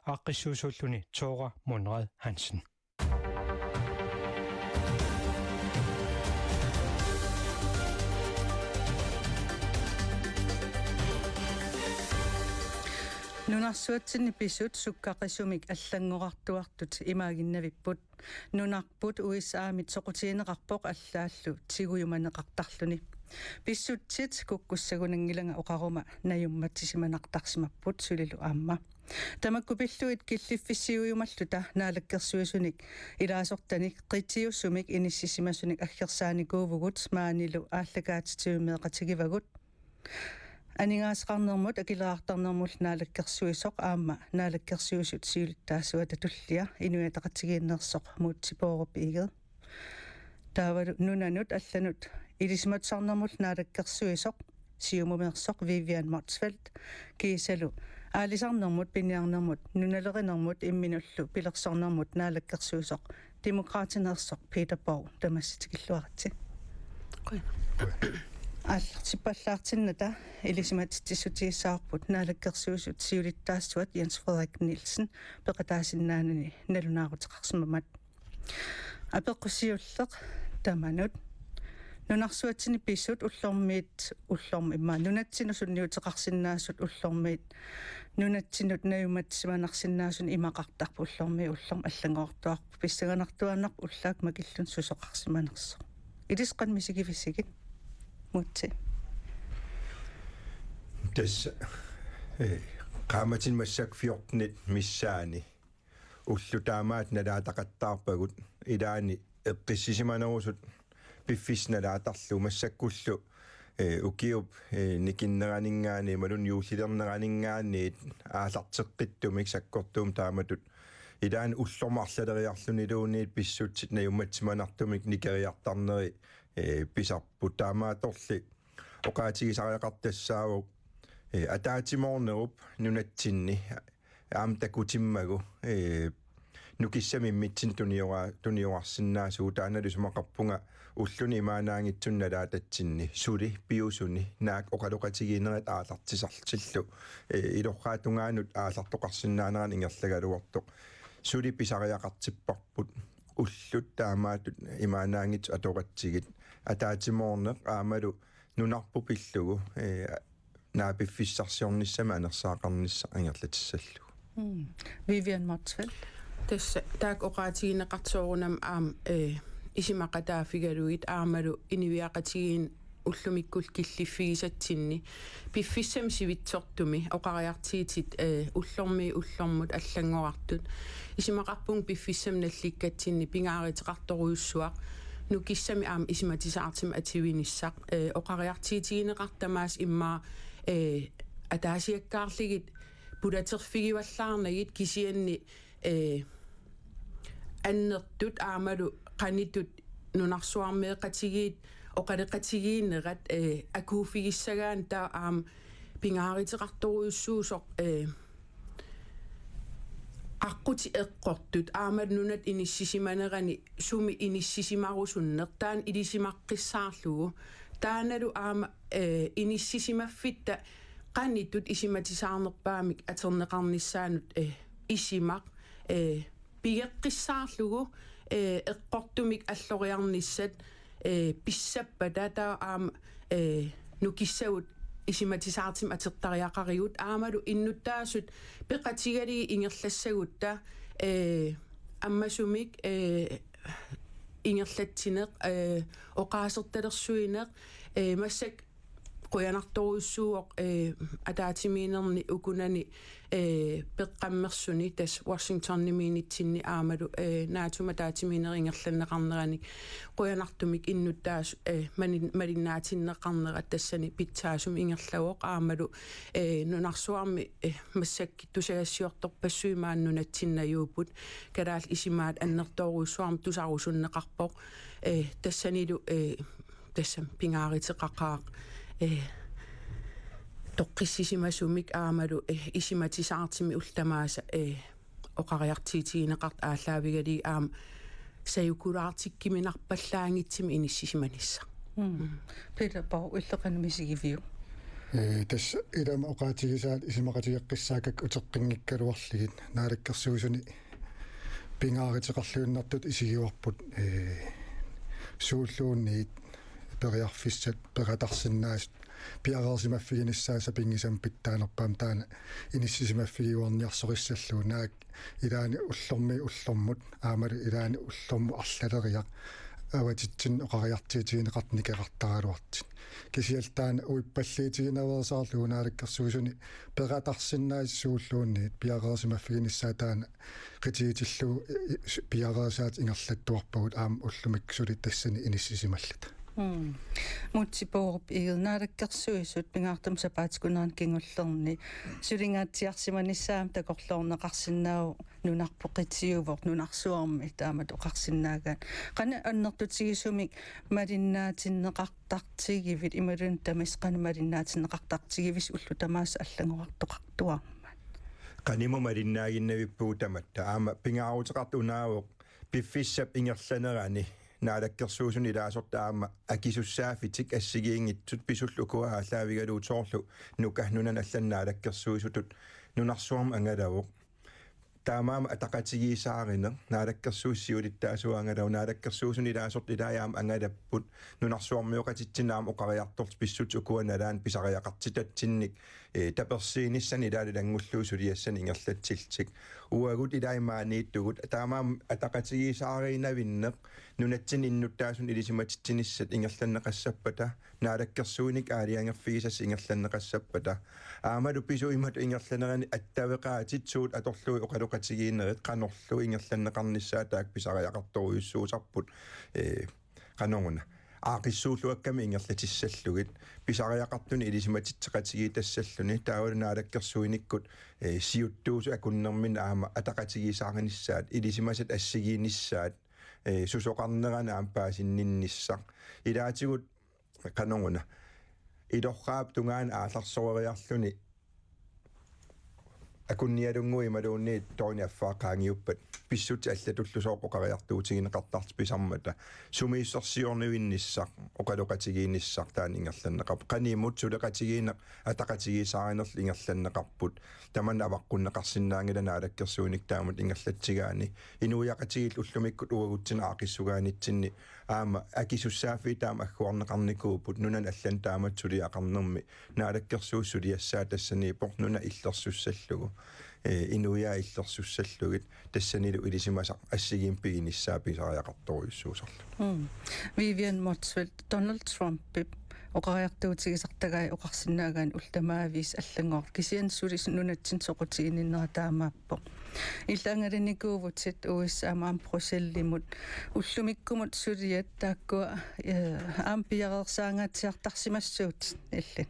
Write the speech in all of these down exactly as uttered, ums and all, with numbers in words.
aaqqissuisuulluni Tora Monrad Hansen. Nunarsuatsinni pisut sukkaqisumik allanngorartuartut imaaginnavipput. Nunarput U S A-mit soqutigineqarpoq allaallu tigujumaneqartarluni. Pissutsit kukkussagunanngilanga oqaruma najummatsisimanartarsimapput sulilu aamma. Tamakku pillugit killiffissiujumalluta naalakkersuisunik ilaasortanik qitiusumik inissisimasunik aggersaanikuuvugut maanilu aallakaatitigut meeqqatigivagut. Aningaasaqarnermut akileraartarnermullu naalakkersuisoq aamma naalakkersuisut siulittaasuata tullia Inuit Ataqatigiinneersoq Múte Bourup Egede. Taavalu nunanut allanut ilisimatusarnermullu naalakkersuisoq Siumumeersoq Vivian Motzfeldt kiisalu aalisarnermut piniarnermut nunalerinermut imminullu pilersornermut naalakkersuisoq Demokraatineersoq Peter Borg tamassi tikilluaritsi. Qujan. Aallartippallaartinnata ilisimatitsissutigissavarput naalakkersuisut siulittaasuat Jens Frederik Nielsen peqataasinnaanani nalunaaruteqarsimammat. Apeqqut siulleq tamanut. Nunarsuatsinni pisut ullormiit ullormi immaqa nunatsinnut sunniuteqarsinnaasut ullormiit nunatsinnut najummatsisimanarsinnaasunik imaqartarput ullormiit ullormut allanngorartuarpoq pissanganartuaannarpoq ullaakkut makillutik susoqarsimanersoq. Ilissi qanoq misigivisigit? Múte. Tassa, eh, qaammatini massakkut fjortenit missaanni ullut taamaattut nalaataqattaarpagut, ilaanni eqqissisimanerusut piffissaq nalaatarlugu massakkullu, eh, ukiup, eh, nikinneraninngaanniit imaluunniit juullilerneraninngaanniit aallarteqqittumik sakkortuumik taamatut ilaanni ullormut arlaleriarluniluunniit pissutsit najummatsisimanartumik nikeriartarneri, eh, pisarput. Taamaattorli oqaatigisariaqartoq tassaavoq, eh, ataatsimoornerup nunatsinni aamma takutimmagu, eh, nukissamik immitsinnut tuniora-, tuniorarsinnaasugut, taannalu isumaqarpunga ulluni imaannaanngitsuni nalaatatsinni suli piusuni naak oqaloqatigiinnerit aallartisartillu, eh, ilorraap tungaanut aallartoqarsinnaanerannut ingerlagaluartoq. Suli pisariaqartipparput ullut taamaattut imaannaanngitsut atoratsigit, ataatsimoorneq aammalu nunarput pillugu, eh, naapiffissarsiornissamik anersaaqarnissaq ingerlatissallugu. Mm. Vivian Motzfeldt. Tassa taakku oqaatigineqartoq soorunami aamma, eh, isumaqataaffigalugit aammalu inuiaqatigiinni ullumikkullu killiffigisatsinni piffissami sivitsortumi oqariartuutit, eh, ullormiit ullormut allanngorartut. Isumaqarpunga piffissami nallikkatsinni pingaaruteqartorujussuaq nukissamik aamma isumatisaartumik atuinissaq, eh, oqariartuutigineqartoq tamaasa immaqa, eh, ataasiakkaarlugit pulaterfigivallaarnagit kisianni, eh, annertut aammalu qanoq ittut nunarsuarmioqatigiit oqaloqatigiinnerat, eh, akuuffigissagaanni taava aamma pingaaruteqartorujussuusoq, eh, aqqutit eqqortut aammalu nunat inissisimanerani sumi inissisimarusunneq taanna ilisimaqqissaarlugu. Taannalu aamma, eh, inissisimaffitta qanoq ittut isumatisaarnerpaamik atorneqarnissaanut, eh, isumaq, eh, pigeqqissaarlugu, eh, eqqortumik alloriarnissat, eh, pissappata taava aamma, eh, nukissagut isumatisaartumik atortariaqarigut aammalu innuttaasut peqatigalugit ingerlassagutta, eh, ammasumik, eh, ingerlatsineq, eh, oqaasertalersuineq, eh, massakkut qujanartorujussuuvoq, eh, ataatsimiinnerni ukunani, eh, peqqammersuni tassa Washingtonimiinnitsinni aammalu, eh, NATO-mi ataatsimiinnerup ingerlanneqarnerani qujanartumik innuttaasut, eh, malin-, malinnaatinneqarnerat tassani pitsaasumik ingerlavoq aammalu, eh, nunarsuarmi, eh, massakkut tusagassiortorpassuit maani nunatsinni najuupput, kalaallit isumaat annertoorujussuarmik tusarusunneqarpoq, eh, tassanilu, eh, tassami pingaaruteqaqaaq, eh, toqqissisimasumik aammalu, eh, isumatisaartumik ullut tamaasa, eh, oqariartuutigineqartut aallaavigalugit aamma sajukulaartikkuminarpallaanngitsumik inissisimanissaq. Mm. Peter Borg, illit qanoq misigiviuk? Ee, tassa ilama oqaatigisaat isumaqatigeqqissaakkakka uteqqinngikkaluarlugit Naalakkersuisuni pingaaruteqarluinnartutut isigivarput, ee, suulluunniit periarfissat peqatarsinnaasut piareersimaffiginissaat sapinngisamik pitsaanerpaamik taanna inissisimaffigiuarniarsorissallugu naak ilaanni ullormiit ullormut aammalu ilaanni ullormut arlaleriarlugu avatitsinnut oqariartuutigineqartut nikeqartaraluartut. Kisianni taanna uippalliutiginaveersaarlugu Naalakkersuisuni peqatarsinnaasut suulluunniit piareersimaffiginissaat taanna qitiutillugu, eh, piareersaatit ingerlattuarpagut aamma ullumikkut suli tassani inissisimalluta. Mm. Múte Bourup Egede, Naalakkersuisut pingaartumik sapaatip-akunnera kingullerni sulingaatsiarsimanissaa takorloorneqarsinnaavoq, nunarput qitiuvoq, nunarsuarmi taamatut oqarsinnaagaat. Qanoq annertutigisumik malinnaatinneqartartigivit imaluunniit tamassi qanoq malinnaatinneqartartigivisi ullut tamaasa allanngorartoqartuarmat? Qanimut malinnaaginnavippugut tamatta. Aamma pingaaruteqartoq unaavoq piffissap ingerlanerani Naalakkersuisuni ilaasortat aamma akisussaaffitik assigiinngitsut pisullu ukua aallaavigalugu soorlu Nuka, nunanut allanut naalakkersuisutut, nunarsuarmi angalavoq. Taamaammat ataqatigiissaarineq, Naalakkersuisut siulittaasuat angalavoq, Naalakkersuisuni ilaasortat ilaat aamma angalapput, nunarsuarmioqatitsinnut aamma oqariartortut pissutsit ukua nalaanni pisariaqartitatsinnik, ee, tapersiinissani ilaallu ilanngullugit suliassanik ingerlatsillutik. Uagut ilaat maaniittugut, taamaammat ataqatigiissaariinnavinneq, nunatsinni innuttaasunik ilisimatitsinissat ingerlanneqassappata, naalakkersuinik aalajangerfigisassat ingerlanneqassappata, aammalu pisut imatut ingerlaneranni attaveqaatit suut atorlugit oqaloqatigiinnerit qanorlu ingerlanneqarnissaat taakku pisariaqartorujussuusarput, ee, qanoruna. Aaqqissuulluakkami ingerlatissallugit, pisariaqartunik ilisimatitseqatigiitassalluni, taavalu naalakkersuinikkut, ee, siuttuusut akunnerminni aamma ataqatigiissaarinissaat, ilisimasat assigiinnissaat, ee, susoqarnerani aamma paasinninnissaq. Ilaatigut qanoruna. Ilorraap tungaanut aallarsoreeriarluni akunnialunnguit imaluunniit toorni affaa qaangiuppat pissutsit allatullu sooq oqariartuutigineqartartut pisarmata. Sumiissorsiornivinnissaq, oqaloqatigiinnissaq taanna ingerlanneqarpoq. Qanimut suleqatigiinneq ataqatigiissaarinerlu ingerlanneqarput. Tamanna avaqqunneqarsinnaanngilaq naalakkersuinikkut taamatut ingerlatsigaanni. Inuiaqatigiit ullumikkut uagutsinnut aaqqissugaanitsinni aamma akisussaaffiit taama agguarneqarnikuupput nunanut allanut taamatut suliaqarnermi. Naalakkersuisut suliassaat tassaniippoq nuna illersussallugu. Ee, inuiaat illersussallugit tassanilu ilisimasat assigiimmik piginissaat pisariaqartorujussuusarluni. Mm. Vivian Motzfeldt, Donald Trumpip oqariartuutigisartagai oqarsinnaagaanni ullut tamaviisa allanngorarput, kisianni suli nunatsinni soqutiginninnera taamaappoq. Illit angalanikuuvutit U S A-mut aamma Bruxellesimut, ullumikkumut suliat taakkua, ee, aamma piareersaangaatsiartarsimassuutit illit?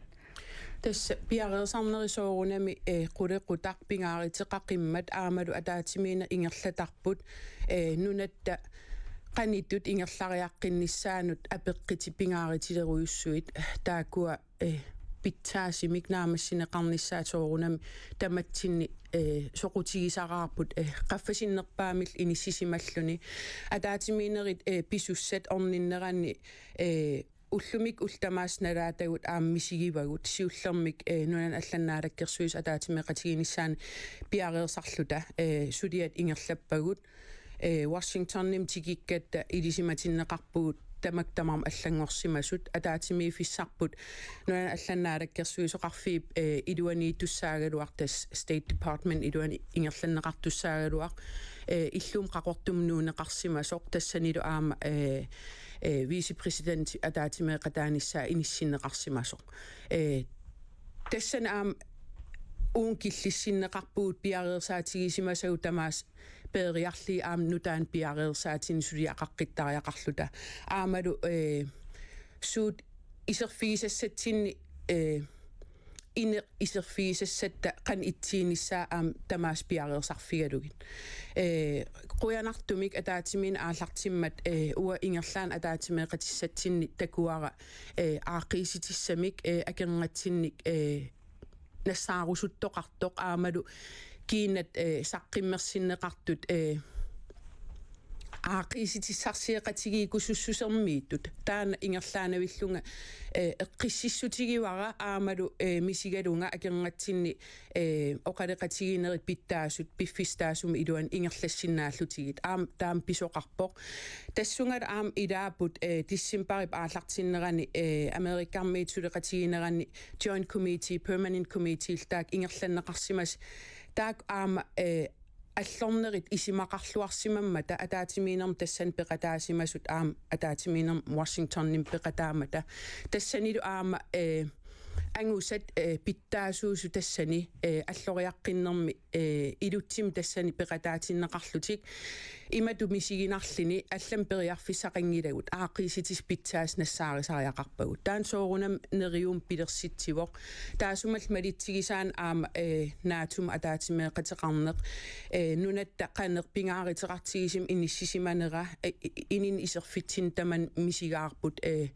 Tassa piareersarneri soorunami, ee, qulequtaq pingaaruteqaqimmat aammalu ataatsimiinneq ingerlatarput, ee, nunatta qanittut ingerlariaqqinnissaanut apeqqutit pingaarutilerujussuit, taakkua, ee, pitsaasumik naammassineqarnissaat soorunami tamatsinni, ee, soqutigisaraarput, ee, qaffasinnerpaamillu inissisimalluni. Ataatsimiinnerit, ee, pisussat orninneranni, ee, ullumikkut ullut tamaasa nalaatagut aamma misigivagut, siullermik, ee, nunanut allanut naalakkersuisut ataatsimeeqatigiinnissaanut piareersarluta, ee, suliat ingerlappagut, ee, Washingtonimi tikikkatta ilisimatinneqarpugut tamakku tamarmik allanngorsimasut, ataatsimiiffissarput nunanut allanut naalakkersuisoqarfiup, ee, iluaniittussaagaluaq, tassa State Department iluani ingerlanneqartussaagaluaq, ee, illumut Qaqortumut nuunneqarsimasoq, tassanilu aamma, ee, ee, vicepræsidentip ataatsimeeqataanissaa inissinneqarsimasoq. Ee, tassani aamma uunga killissinneqarpugut piareersaatigisimasugut tamaasa peeriarlugit aamma nutaanik piareersaatinnik suliaqaqqittariaqarluta. Aammalu, ee, suut iserfigisassatsinnik, ee, ineq iserfigisassatta qanoq itsiinissaa aamma tamaasa piareersarfigalugit. Ee, qujanartumik ataatsimiinneq aallartimmat, ee, uanga ingerlaannaq ataatsimeeqatissatsinni takuara, ee, aaqqiissutissamik, ee, akornatsinnik, ee, nassaarusuttoqartoq aammalu kiinat, ee, saqqummersinneqartut, ee, aaqqiissutissarsioqatigiikkusussusermiittut. Taanna ingerlaannavillunga, eh, eqqississutigivara aammalu, eh, misigalunga akornatsinni, eh, oqaloqatigiinnerit pitsaasut piffissaq taassuma iluani ingerlassinnaallutigit. Aamma taama pisoqarpoq. Tassunga aamma ilaapput, eh, decembarip aallartinnerani, eh, Amerikamiit suleqatigiinneranni Joint Committee, Permanent Committee-llu taakku ingerlanneqarsimasut. Taakku aamma, eh, allornerit isumaqarluarsimammata ataatsimiinnermi tassani peqataasimasut aamma ataatsimiinnermi Washingtonimi peqataammata. Tassanilu aamma, eh, angusat, eh, pitsaasuusut tassani, eh, alloriaqqinnermi, eh, ilutsimik tassani peqataatinneqarlutik. Imatut misiginarluni allamik periarfissaqanngilagut aaqqiissutissat pitsaasut nassaarisariaqarpagut. Taanna soorunami neriuumik pilersitsivoq. Taassumalu malitsigisaanik aamma, eh, NATO-mut ataatsimeeqateqarneq, eh, nunatta qanoq pingaaruteqartigisumik inissisimanera, eh, i-, ininni iserfitsinni tamanna misigaarput, eh,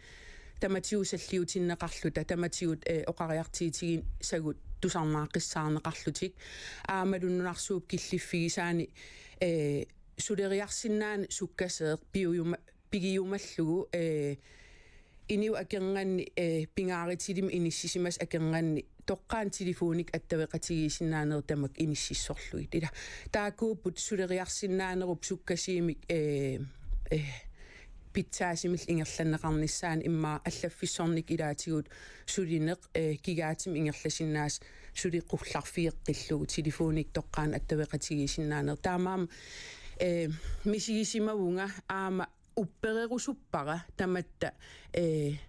tamatigut salliutinneqarluta, tamatigut, eh, oqariartuutigisagut tusarnaaqqissaarneqarlutik. Aammalu nunarsuup killiffigisaani, eh, suleriarsinnaaneq sukkasoq piujuma-, pigiumallugu, eh, inuit akornanni, eh, pingaarutilimmik inissisimasut akornanni toqqaannaq telefonikkut attaveqatigiissinnaanerit tamakku inississorlugit. Ila taakkuupput suleriarsinnaanerup sukkasuumik, eh, eh, pitsaasumillu ingerlanneqarnissaanut immaqa allaffissornikkut ilaatigut sulineq, eh, kigaatimik ingerlasinnaasut suli qullarfigeqqillugu telefonikkut toqqaannaq attaveqatigiissinnaanerit. Taamaammat, eh, misigisimavunga aamma uppererusuppara tamatta, eh,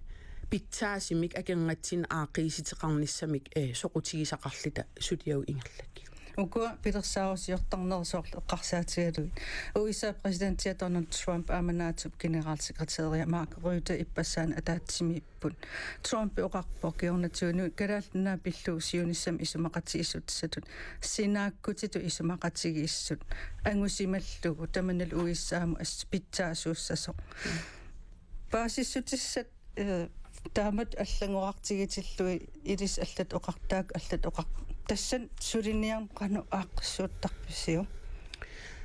pitsaasumik akornatsinni aaqqiissuteqarnissamik, eh, soqutigisaqarluta suliagut ingerlakkigut. Ukua pilersaarusiortarnerit soorlu eqqarsaatigalugit. U S A præsidentia Donald Trump aamma NATO-p generalsekretæria Mark Rutte ippassaani ataatsimiipput. Trump oqarpoq kingornatigut Kalaallit Nunaat pillugu siunissami isumaqatigiissutissatut sinaakkutitut isumaqatigiissut angusimallugu tamannalu U S A-mut as-, pitsaasuussasoq. Paasissutissat, eh, taamatut allanngorartigitillugit ilissi allatut oqartaaq allatut oqar-, tassani suliniarneq qanoq aaqqissuuttarpisiuk?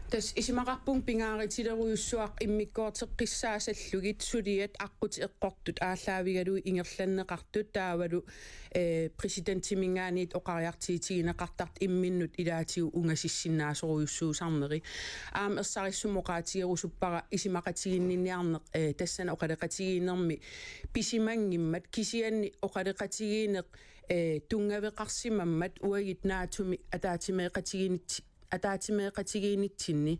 Tassa isumaqarpunga pingaarutilerujussuaq immikkoorteqqissaassallugit suliat aqqutit eqqortut aallaavigalugit ingerlanneqartut taavalu, eh, præsidentiminngaanniit oqariartuutigineqartartut imminnut ilaatigut ungasissinnaassorujussuusarneri. Aamma ersarissumik oqaatigerusuppara isumaqatiginninniarneq, eh, tassani oqaloqatigiinnermi pisimanngimmat kisianni oqaloqatigiinneq, eh, tunngaveqarsimammat uagut NATO-mi ataatsimeeqatigiinnit-, ataatsimeeqatigiinnitsinni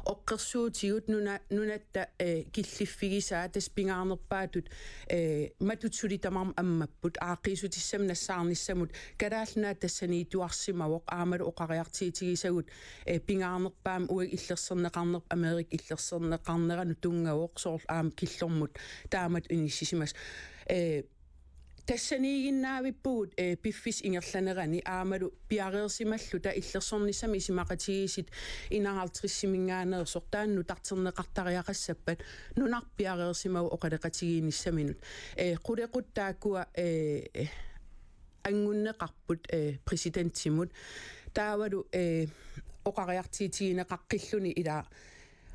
oqqersuutigut nuna-, nunatta, eh, killiffigisaa tassa pingaarnerpaatut, eh, matut suli tamarmik ammapput aaqqiissutissamik nassaarnissamut Kalaallit Nunaat tassaniittuarsimavoq aammalu oqariartuutigisagut, eh, pingaarnerpaamik uagut illersorneqarnerput Amerikap illersorneqarneranut tunngavoq soorlu aamma killormut taamatut inissisimasut. Eh, tassaniiginnaavippugut, eh, piffissap ingerlanerani aammalu piareersimalluta illersornissamik isumaqatigiissut enoghalvtredsiminngaanneersoq taanna nutarterneqartariaqassappat nunarput piareersimavoq oqaloqatigiinnissaminut. Eh, qulequttat taakkua, eh, anngunneqarput, eh, præsidentimut. Taavalu, eh, oqariartuutigineqaqqilluni ila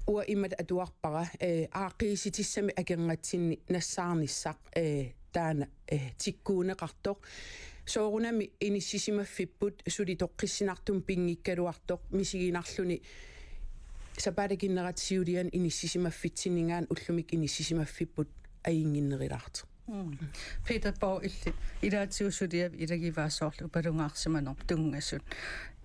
uanga imatut atuarpara, eh, aaqqiissutissamik akornatsinni nassaarnissaq, eh, taanna, eh, tikkuunneqartoq. Soorunami inissisimaffipput suli toqqissinartumik pinngikkaluartoq misiginarluni sapaatip akunnerata siuliani inissisimaffitsinnit ullumi inissisimaffipput ajunnginnerulaartoq. Mm. Peter Borg, illit ilaatigut suliavit ilagivaa soorlu upalungaarsimanerup tunngasut.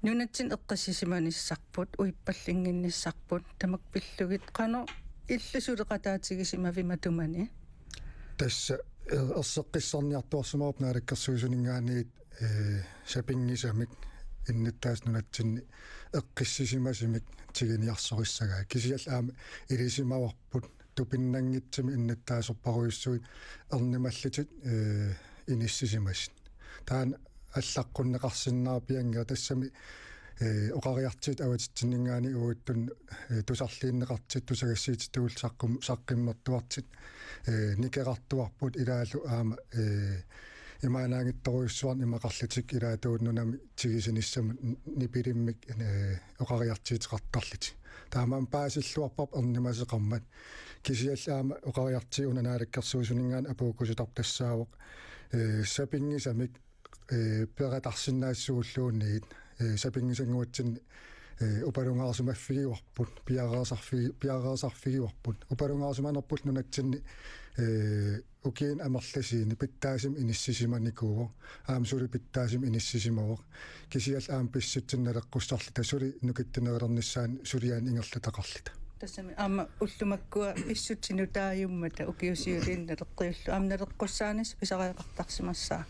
Nunatsinni eqqissisimanissarput, uippallinnginnissarput, tamakku pillugit qanoq illit suleqataatigisimavit matumani? Tassa, eh, erseqqissarniartuarsimavarput naalakkersuisuninngaanniit, eh, sapinngisamik innuttaasut nunatsinni eqqissisimasumik tiguniarsorissagai. Kisianni aamma ilisimavarput tupinnanngitsumik innuttaasorparujussuit ernumallutik, eh, inissisimasut. Taanna allaqqunneqarsinnaarpianngilaq tassami, eh, oqariartuutit avatitsinninngaanniit uagutsinnut, eh, tusarliunneqartut tusagassiuutitut saqqum-, saqqummertuartut, eh, nikerartuarput ilaallu aamma, eh, imaannaanngitsorujussuarnik imaqarlutik ilaatigut nunami tigusinissinnut n-, nipilimmik, eh, oqariartuuteqartarlutik. Taamaammat paasilluarparput ernumasoqarmat. Kisianni aamma oqariartuuvoq una naalakkersuisuninngaanniit apuukkusutarput tassaavoq, eh, sapinngisamik, eh, peqataarsinnaassuulluunniit, eh, sapinngisannguatsinni, eh, upalungaarsimaffigivarput, piareersarfigi-, piareersarfigivarput. Upalungaarsimanerput nunatsinni, eh, ukiuni amerlasuuni pitsaasumik inissisimanikuuvoq. Aamma suli pitsaasumik inissisimavoq. Kisianni aamma pissutsit naleqqussarluta suli nukittunerulernissaanut suliaanut ingerlataqarluta. Tassami aamma ullut makkua pissutsit nutaajummata ukiut siuliini naleqqiullugu. Aamma naleqqussaanissaq pisariaqartarsimassaaq.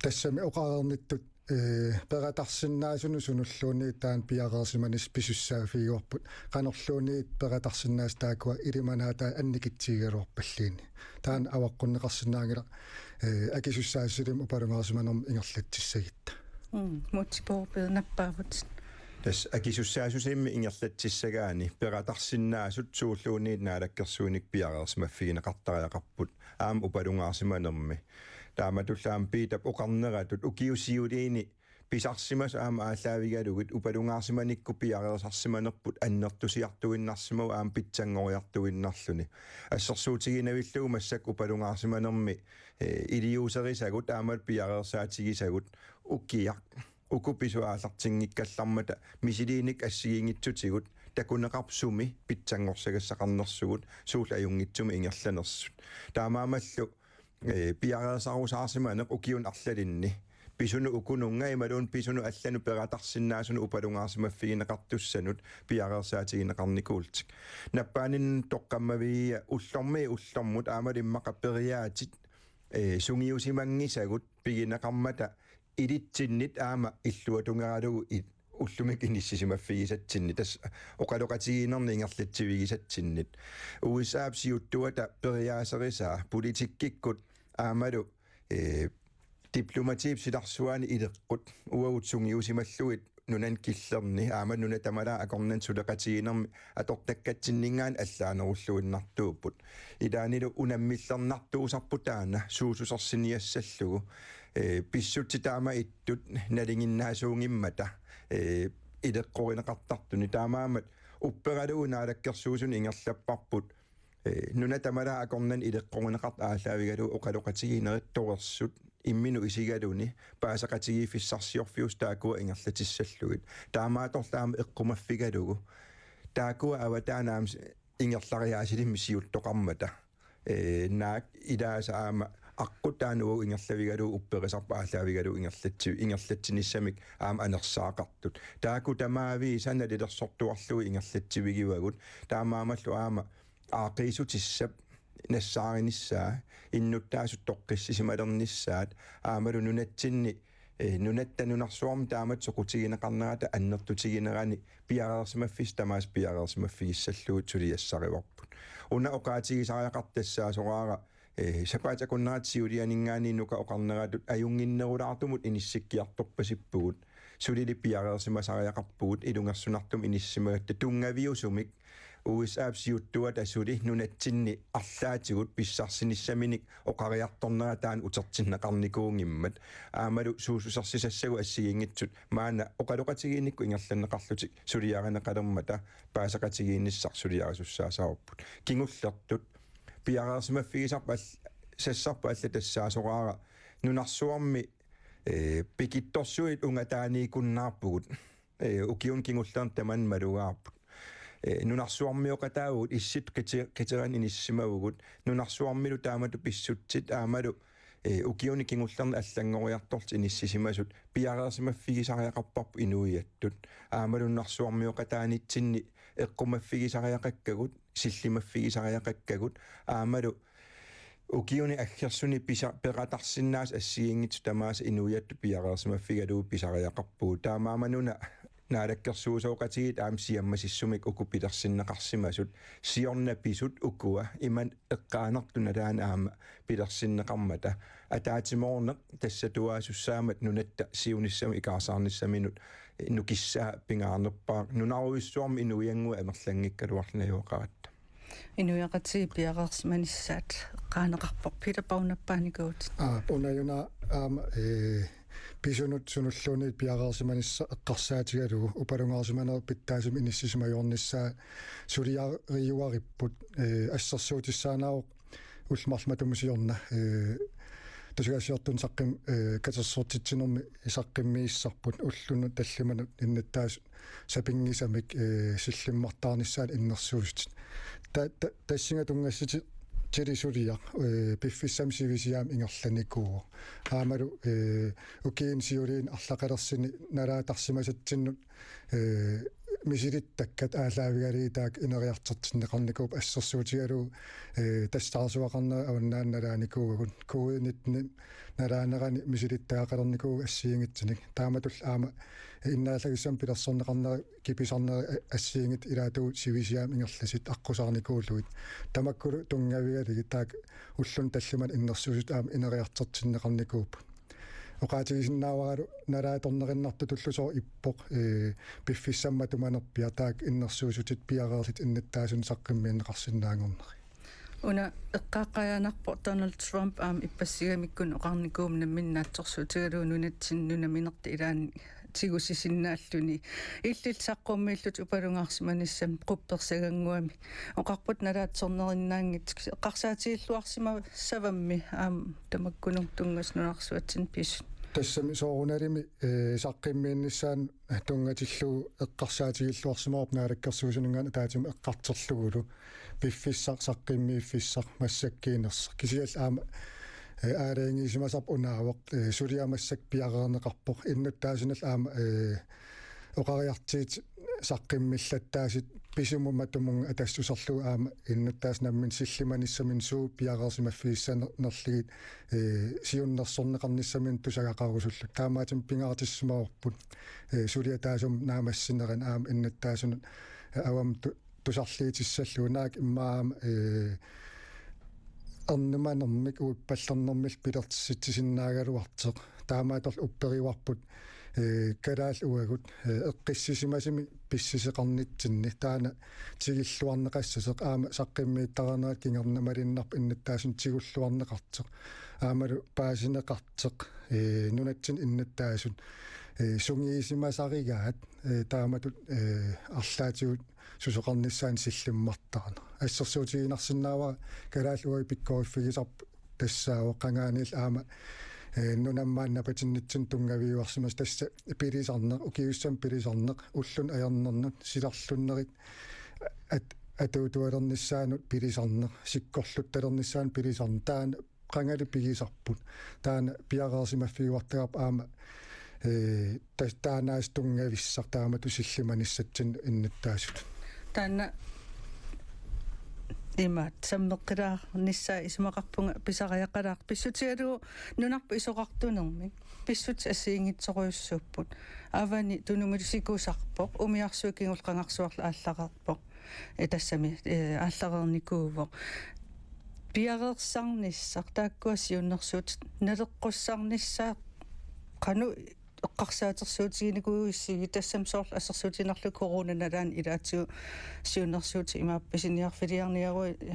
Tassami oqareernittut, eh, peqataarsinnaasunut sunulluunniit taanna piareersimanissaq pisussaaffigivarput. Qanorluunniit peqataarsinnaasut taakkua ilimanaatai annikitsigigaluarpalluunniit. Taanna avaqqunneqarsinnaanngilaq, eh, akisussaassusimmik upalungaarsimanermik ingerlatsissagutta. Mm, Múte Bourup Egede nappaavutit. Tassa akisussaassusimmik ingerlatsissagaanni peqataarsinnaasut suulluunniit naalakkersuinikkut piareersimaffigineqartariaqarput aamma upalungaarsimanermi. Taamatullu aamma Piitap oqarneratut ukiut siuliini pisarsimasut aamma aallaavigalugit upalungaarsimanikkut piareersarsimanerput annertusiartuinnarsimavoq aamma pitsanngoriartuinnarluni. Assersuutiginavillugu massakkut upalungaarsimanermi, eh, iliuuserisagut aamma piareersaatigisagut ukiaq. Uku pisut aallartinngikkallarmata misiliinikkut assigiinngitsutigut takuneqarpoq sumi pitsanngorsagassaqarnersugut suullu ajunngitsumik ingerlanersut. Taamaammallu, eh, piareersarusaarsimaneq ukiuni arlalinni pisunut ukununnga imaluunniit pisunut allanut peqataarsinnaasunut upalungaarsimaffigineqartussanut piareersaatigineqarnikuullutik. Nappaaninni toqqammavigiga ullormiit ullormut aammalu immaqa periaatit, eh, sungiusimanngisagut pigineqarmata ilitsinnit aamma illuatungaralugu i-, ullumikkut inissisimaffigisatsinnit, tassa oqaloqatigiinnernik ingerlatsivigisatsinnit. U S A-p siuttuata periaaserisaa politikkikkut aammalu, eh, diplomatiip silarsuani ileqqut uagut sungiusimallugit nunani killerni aamma nunat tamalaat akornanni suleqatigiinnermi atortakkatsinninngaanniit allaanerulluinnartuupput. Ilaannilu unammillernartuusarput taanna suususersiniassallugu, eh, pissutsit taama ittut nalinginnaasuunngimmata, eh, ileqqorineqartartuni. Taamaammat upperalugu naalakkersuisuni ingerlapparput, eh, nunat tamalaat akornanni ileqqorineqartut aallaavigalugu oqaloqatigiinnerit torersut imminut isigaluni paaseqatigiiffissarsiorfiusut taakkua ingerlatissallugit. Taamaattorli aamma eqqumaffigalugu taakkua avataani aamma s-, ingerlariaasilimmik siuttoqarmata, eh, naak ilaasa aamma aqqut taanna uagut ingerlavigalugu upperisarput aallaavigalugu ingerlatsi-, ingerlatsinissamik aamma anersaaqartut. Taakku tamaavisa nalilersortuarlugit ingerlatsivigivagut. Taamaammallu aamma aaqqiissutissap nassaarinissaa, innuttaasut toqqissisimalernissaat, aammalu nunatsinni, eh, nunatta nunarsuarmi taamatut soqutigineqarnerata annertutiginerani piareersimaffissaq tamaasa piareersimaffigissallugit suliassarivarput. Una oqaatigisariaqartoq tassaasoraara, eh, sapaatip akunnerata siulianinngaanniit Nuka oqarneratut ajunnginnerulaartumut inissikkiartorpasippugut. Sulili piareersimasariaqarpugut ilungersunartumik inissisimagatta tunngaviusumik U S A-p siuttuata suli nunatsinni arlaatigut pissarsinissaminik oqariartornera taanna utertinneqarnikuunngimmat. Aammalu suussusersisassagut assigiinngitsut maanna oqaloqatigiinnikkut ingerlanneqarlutik suliarineqalermata paaseqatigiinnissaq suliarisussaassavarput. Kingullertut piareersimaffigisarput all-, sassarput allat tassaasoraara nunarsuarmi, eh, pikittorsuit ungataaniikkunnaarpugut. Eh, ukiuni kingullerni tamanna malugaarput. Eh, nunarsuarmioqataavugut issittut qiti-, qiterani inissisimavugut. Nunarsuarmilu taamatut pissutsit aammalu, eh, ukiuni kingullerni allanngoriartorlutik inissisimasut piareersimaffigisariaqarparput inuiattut. Aammalu nunarsuarmioqataanitsinni eqqumaffigisariaqakkagut, sillimaffigisariaqakkagut, aammalu ukiuni aggersuni pisa-, peqataarsinnaasut assigiinngitsut tamaasa inuiattut piareersimaffigalugu pisariaqarpugut. Taamaammat una naalakkersuisooqatigiit aamma siammasissumik uku pilersinneqarsimasut, siorna pisut ukua imannak eqqaanartut nalaanni aamma pilersinneqarmata, ataatsimoorneq tassatuaasussaammat nunatta siunissami ikaarsaarnissaminut nukissaa pingaarnerpaaq, nunarujussuarmi inuiannguit amerlanngikkaluarlugit najugaqaratta. Inuiaqatigiit piareersimanissaat eqqaaneqarpoq, Peter Bourup nappaanikuuvutit. Aa, una una Aamma, ee, pisunut sunulluunniit piareersimanissaq eqqarsaatigalugu upalungaarsimanerit pitsaasumik inissisimajuarnissaat suliariuaripput, ee, assersuutissaannaavoq ullut marluk matuma siorna, ee, tusagassiortunik saqqum-, ee, katersortitsinermi saqqummiissarput ullunut tallimanut innuttaasut sapinngisamik, ee, sillimmartaarnissaat innersuussutit. Ta-, ta-, tassunga tunngassutilli suliaq, ee, piffissami sivisuumik ingerlanikuuvoq. Aammalu, ee, ukiuni siuliini arlaqalersuni nalaattarsimasatsinnut, ee, misilittakkat aallaavigalugit taakku ineriartortinneqarnikuupput assersuutigalugu, ee, tassaarsuaqarnerit avannaani nalaanikuugakkit covid nitten nalaanerani misilittagaqalernikuugakkit assigiinngitsunik. Taamatullu aamma innaallagissamik pilersorneqarneri kipisarneri a-, assigiinngitsut ilaatigut sivisuumik ingerlasut aqqusaarnikuullugit. Tamakkulu tunngavigalugit taakku ullunut tallimanut innersuussutut aamma ineriartortinneqarnikuupput. Oqaatigisinnaavarput nalaatornerinnartutullu sooq ippoq, ee, piffissami matumanerpiaq taakku innersuussutit piareerlutik innuttaasunut saqqummiunneqarsinnaanngornerit. Una eqqaaqqajaanarpoq Donald Trump aamma ippassagamikkuni oqarnikuummat namminneq naatsorsuutigalugu nunatsinni nunaminertut ilaanni tigusisinnaalluni. Illillu saqqummiillutik upalungaarsimanissamik quppersagannguamik. Oqarput nalaatsornerinnaanngitsoq eqqarsaatigilluarsimassavammi aamma tamakkununnga tunngasut nunarsuatsinni pisut. Tassami soorunalimi, ee, saqqummiinnissaanut tunngatillugu eqqarsaatigilluarsimavarput naalakkersuisuninngaanniit ataatsimut eqqartorlugulu piffissaq saqqummiiffissaq massakkuunersoq. Kisianni aamma, ee, aalajangiisimasarput unaavoq, ee, suliaq massakkut piareerneqarpoq. Innuttaasunillu aamma, ee, oqariartuutit saqqummillattaasut pisumut matumunnga atassuserlugu aamma innuttaasut namminneq sillimanissaminnut suut piareersimaffigissanerlugit, ee, siunnersorneqarnissaminnut tusagaqarusullutik. Taamaattumik pingaartissimavarput, ee, suliaq taassuma naammassinerani aamma innuttaasunut, ee, avammut tu-, tusarliutissallugu naak immaqa aamma, ee, ernumanermik uippallernermillu pilersitsisinnaagaluartoq. Taamaattorli upperivarput, ee, kalaallit uagut, ee, eqqissisimasumik pissuseqarnitsinni taanna tigulluarneqassasoq aamma saqqummiuttariaqarnerat kingorna malunnarpoq innuttaasunut tigulluarneqartoq. Aammalu paasineqartoq, ee, nunatsinni innuttaasut, ee, sungiusimasarigaat, ee, taamatut, ee, arlaatigut susoqarnissaanut sillimmartaarneq. Assersuutiginarsinnaavara kalaallit uagut pikkoriffigisarput tassaavoq qangaaniillu aamma, ee, nunammaanna napatinnitsinni tunngaviuarsimasoq tassa pilisarneq, ukiussamik pilisarneq, ullunut ajornernut silarlunnerit at-, atuutualernissaannut pilisarneq, sikkorluttalernissaannut pilisarneq, taanna qangali pigisarput. Taanna piareersimaffigiuartagarput aamma, ee, ta-, taannaasiit tunngavissaq taamatut sillimanissatsinnut innuttaasutut. Taanna ima sammeqqilaarnissaa isumaqarpunga pisariaqalaartoq pissutigalugu nunarput isorartunermik. Pissutsit assigiinngitsorujussuupput. Avani tunumilu sikusarpoq, umiarsuit kingulleq qangarsuarlu aallareerpoq. Ee, tassami, ee, aallareernikuuvoq. Piareersarnissaq, taakkua siunnersuutit naleqqussarnissaat qanoq eqqarsaatersuutiginikuuissigit, tassami soorlu assersuutigiinnarlugu coronap nalaani ilaatigut siunnersuutit imaappoq pisiniarfiliarniaruit, ee,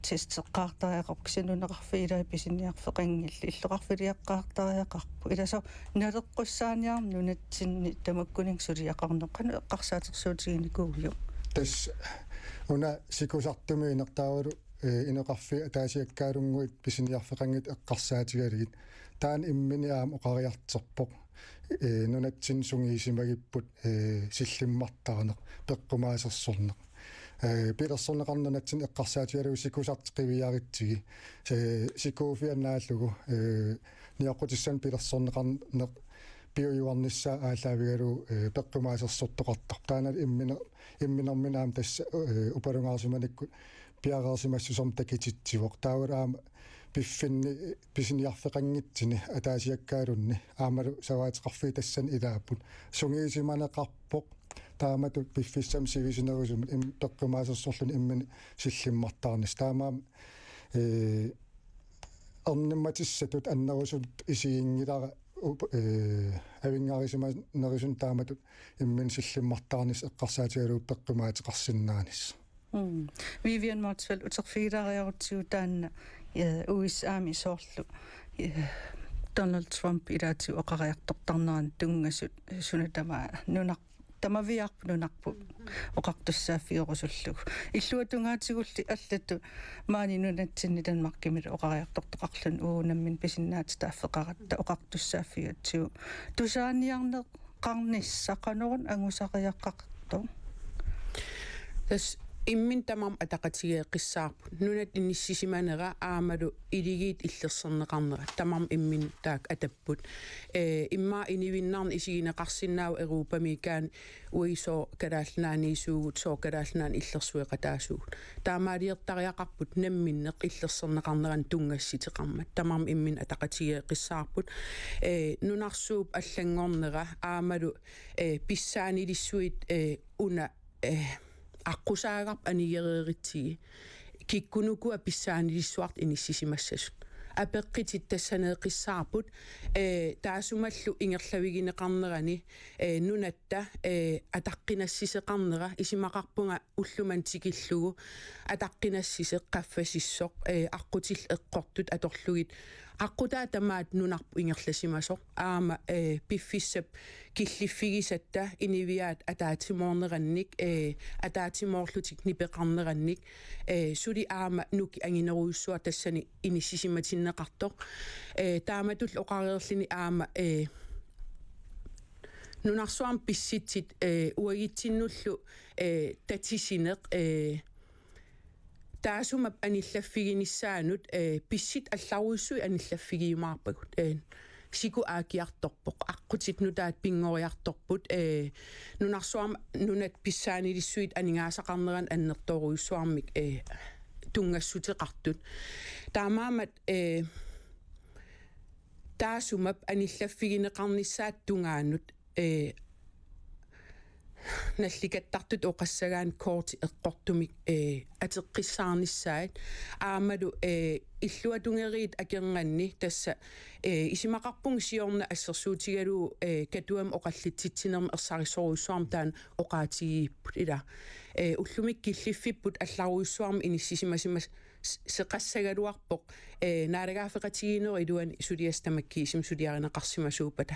testeqqaartariaqarput, kisianni nunaqarfiit ilaat pisiniarfeqanngillat, illoqarfiliaqqaartariaqarput. Ilaa soorlu naleqqussaaniarneq nunatsinni tamakkuninnga suliaqarneq qanoq eqqarsaatersuutiginikuuiuk? Tassa una sikusartumiinneq taavalu, ee, inoqarfiit ataasiakkaalunnguit pisiniarfeqanngitsut eqqarsaatigalugit. Taanna imminut aamma oqariartorpoq. Ee, nunatsinni sungiusimagipput, ee, sillimmartaarneq, peqqumaasersorneq. Ee, pilersorneqarneq nunatsinni eqqarsaatigalugu sikusartik qiviarutsigit. Ee, sikuuffiannaallugu, ee, nioqqutissanik pilersorneqarneq piujuarnissaa aallaavigalugu, ee, peqqumaasersortoqartarpoq. Taanna immine-, imminermini aamma tassa, ee, upalungaarsimanikkut piareersimassusermik takutitsivoq. Taavalu aamma piffinni pisiniarfeqanngitsuni ataasiakkaalunni aammalu savaateqarfiit tassani ilaapput. Sungiusimaneqarpoq taamatut piffissami sivisunerusumi im-, peqqumaasersorluni imminut sillimmartaarnissaq. Taamaammat, ee, ernumatissatut annerusumik isiginngilara up-, ee, avinngarusimanerusuni taamatut imminut sillimmartaarnissaq eqqarsaatigalugu peqqumaateqarsinnaanissaq. Mm. Vivian Motzfeldt, uterfigilaariarutsigu taanna, eh, U S A-mi soorlu, eh, Donald Trump ilaatigut oqariartortarnerannut tunngasut suna tamaat nunar-, tamaviaarput nunarput oqartussaaffigerusullugu. Illuatungaatigulli allatut maani nunatsinni Danmarkimilu oqariartortoqarluni uagut nammineq pisinnaatitaaffeqaratta oqartussaaffigatsigu. Tusaaniarneqarnissaq qanoruna angusariaqartoq? Tassa imminut tamarmik ataqatigeeqqissaarput. Nunat inissisimanera aammalu iligiit illersorneqarnera tamarmik imminut taakku atapput. Ee, immaqa inuinnarnik isigineqarsinnaavoq Europamiikkaanni uagut sooq Kalaallit Nunaanniisuugut, sooq Kalaallit Nunaanni illersueqataasugut. Taamaaliortariaqarput namminneq illersorneqarneranut tunngassuteqarmat. Tamarmik imminut ataqatigeeqqissaarput. Ee, nunarsuup allanngornera aammalu, ee, pissaanilissuit, ee, una, ee, aqqusaagarput anigereeritsigit. Kikkunukua pissaanilissuartut inissisimassasut. Apeqqutit tassaneeqqissaarput, ee, taassumalu ingerlavigineqarnerani, ee, nunatta, ee, ataqqinassuseqarnera isumaqarpunga ullumimut tikillugu ataqqinassutsit qaffasissut, ee, aqqutit eqqortut atorlugit. Aqqutaa tamaat nunarput ingerlasimasoq. Aamma, ee, piffissap killiffigisatta inuiaat ataatsimoornerannik, ee, ataatsimoorlutik nipeqarnerannik, ee, suli aamma nukissinerujussuaq tassani inissisimatinneqartoq. Ee, taamatullu oqareerluni aamma, ee, nunarsuarmi pissutsit, ee, uagutsinnullu, ee, tatisineq, ee, taassuma anillaffiginissaanut, ee, pissutsit allarujussuit anillaffigiumaarpagut. Ee, siku aakiartorpoq, aqqutit nutaat pinngoriartorput, ee, nunarsuarmi nunat pissaanilissuit aningaasaqarneranut annertoorujussuarmik, ee, tunngassuteqartut. Taamaammat, ee, taassuma anillaffigineqarnissaata tungaanut, ee, nallukattartutut oqassagaanni kortit eqqortumik, ee, ateqqissaarnissaat. Aammalu, ee, illuatungeriit akornanni tassa, ee, isumaqarpunga siorna assersuutigalugu, ee, Katuami oqallitsitsinermi ersarissorujussuarmik taanna oqaatigigipput ila. Ee, ullumikkut killiffipput allarujussuarmik inissisimasimas-, s-, seqassagaluarpoq, ee, naalagaaffeqatigiinnerup iluani suliassat tamakkiisumik suliarineqarsimasuuppata.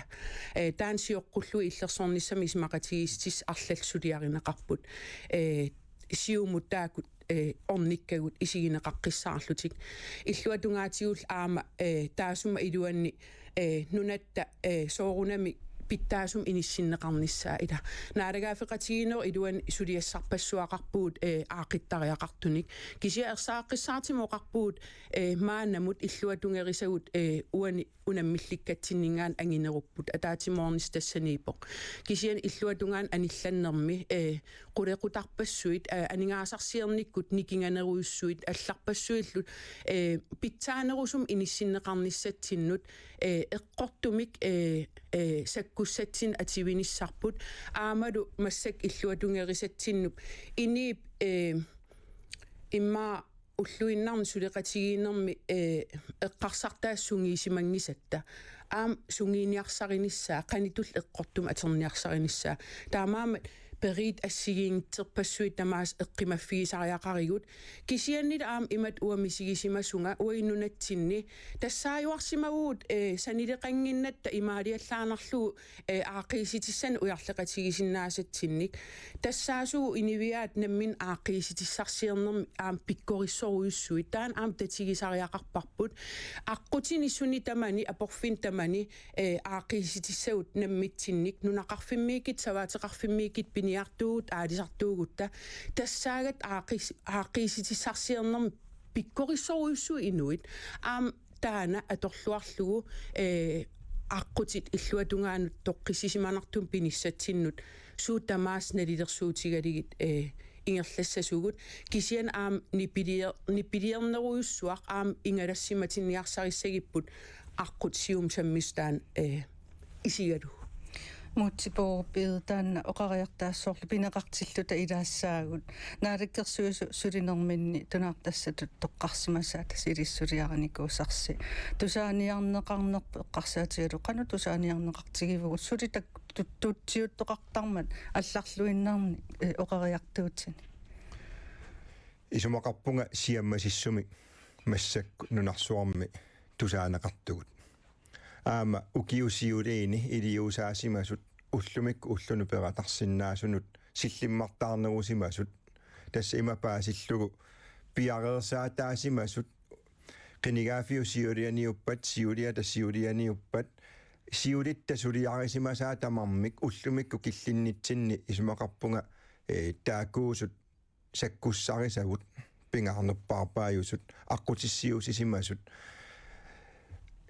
Ee, taanna sioqqullugu illersornissamik isumaqatigiissutissat arlallit suliarineqarput. Ee, Siumut taakku, ee, ornikkagut isigineqaqqissaarlutik. Illuatungaatigullu aamma, ee, taassuma iluanni, ee, nunatta, ee, soorunami pitsaasumik inissinneqarnissaa ila. Naalagaaffeqatigiinnerup iluani suliassarpassuaqarpugut, ee, aaqqittariaqartunik. Kisianni ersaaqqissaartumik oqarpugut, ee, maannamut illuatungerisagut, ee, uani unammillikkatsinninngaanniit anginerupput, ataatsimoornissaq tassaniippoq. Kisianni illuatungaanut anillannermi, ee, qulequtarpassuit, ee, aningaasarsiornikkut nikinganerujussuit allarpassuillu, ee, pitsaanerusumik inissinneqarnissatsinnut, ee, eqqortumik, ee, ee, sakkussatsinnut atuinissarput. Aammalu massakkut illuatungerisatsinnut inuup, ee, immaqa ulluinnarni suleqatigiinnermi, ee, eqqarsartaasoq sungiusimanngisatta. Aamma sungiuniarsarinissaa, qanitullu eqqortumik atorniarsarinissaa. Taamaammat periut assigiinngitsorpassuit tamaasa eqqumaffigisariaqarigut. Kisiannili aamma imatut uanga misigisimasunga uagut nunatsinni tassaajuarsimavugut, ee, sanileqannginnatta imaaliallaannarlugu, ee, aaqqiissutissanik ujarleqatigisinnaasatsinnik. Tassaasugut inuiaat namminneq aaqqiissutissarsiornermi aamma pikkorissorujussuit. Taanna aamma tatigisariaqarparput. Aqqutini suni tamani, aporfini tamani, ee, aaqqiissutissagut nammitsinnik, nunaqarfimmiikkutta, savaateqarfimmiikkutta, piniartuugut, aalisartuugutta. Tassaagatta aaqqis-, aaqqiissutissarsiornermi pikkorissorujussuit inuit. Aamma taanna atorluarlugu, ee, aqqutit illuatungaanut toqqissisimanartumik pinissatsinnut suut tamaasa nalilersuutigalugit, ee, ingerlassasugut, kisianni aamma nipilior-, nipiliornerujussuaq aamma ingalassimatinniarsarissagipput aqqut siumut sammisut taanna, ee, isigalugu. Múte Bourup Egede, taanna oqariartaassaaq soorlu pineqartilluta ilaassaagut. Naalakkersuisut sulinerminni tunaartassatut toqqarsimasaat tassa ilissi suliarinikuusarsi. Tusaaniarneqarnerput eqqarsaatigalugu qanoq tusaaniarneqartigivugut suli tak-, tut-, tutsiuttoqartarmat allarluinnarni, ee, oqariartuutini? Isumaqarpunga siammasissumik massakkut nunarsuarmi tusaaneqartugut. Aamma ukiut siuliini iliuusaasimasut ullumikkut ullunut peqatarsinnaasunut sillimmartaarnerusimasut. Tassa ima paasillugu piareersaataasimasut, qinigaaffiup siulianiuppat, siuliata siulianiuppat, siulitta suliarisimasaat tamarmik ullumikkut killinnitsinni isumaqarpunga, eh, taakkuusut sakkussarisagut, pingaarnerpaarpaajusut, aqqutissiuussisimasut.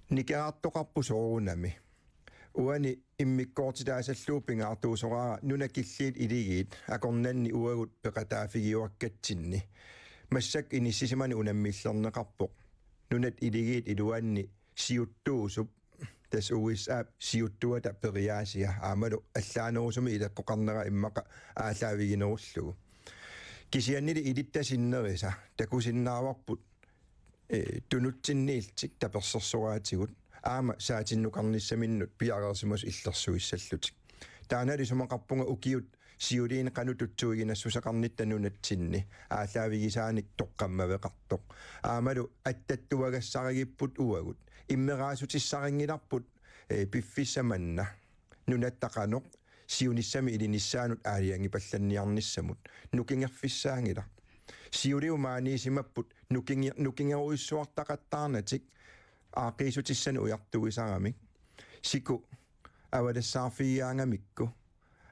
Nikerartoqarpoq soorunami. Uani immikkoortitaasallugu pingaartuusoraara nunat killiit iligiit akornanni uagut peqataaffigiuakkatsinni. Massakkut inissisimaneq unammillerneqarpoq. Nunat iligiit iluanni siuttuusup, tassa U S A siuttuata periaasia, aammalu allaanerusumik ileqqoqarnera immaqa aallaaviginerullugu. Kisiannili ilitta sinnerisa takusinnaavarput, eh, tunutsinniillutik tapersersoraatigut aamma saatinnukarnissaminnut piareersimasut illersuissallutik. Taanna isumaqarpunga ukiut siuliini qanoq tutsuiginassuseqarnitta nunatsinni aallaavigisaanik toqqammaveqartoq. Aammalu attattuagassarigipput uagut. Immeraasutissarinngilarput, eh, piffissaq manna nunatta qanoq siunissami ilinissaanut aalajangiipallanniarnissamut. Nukingerfissaanngilaq. Siuliup maaniisimapput nukinge-, nukingerujussuartaqattaarnatik aaqqiissutissanik ujartuisaramik. Siku avalassaarfigigaangamikku.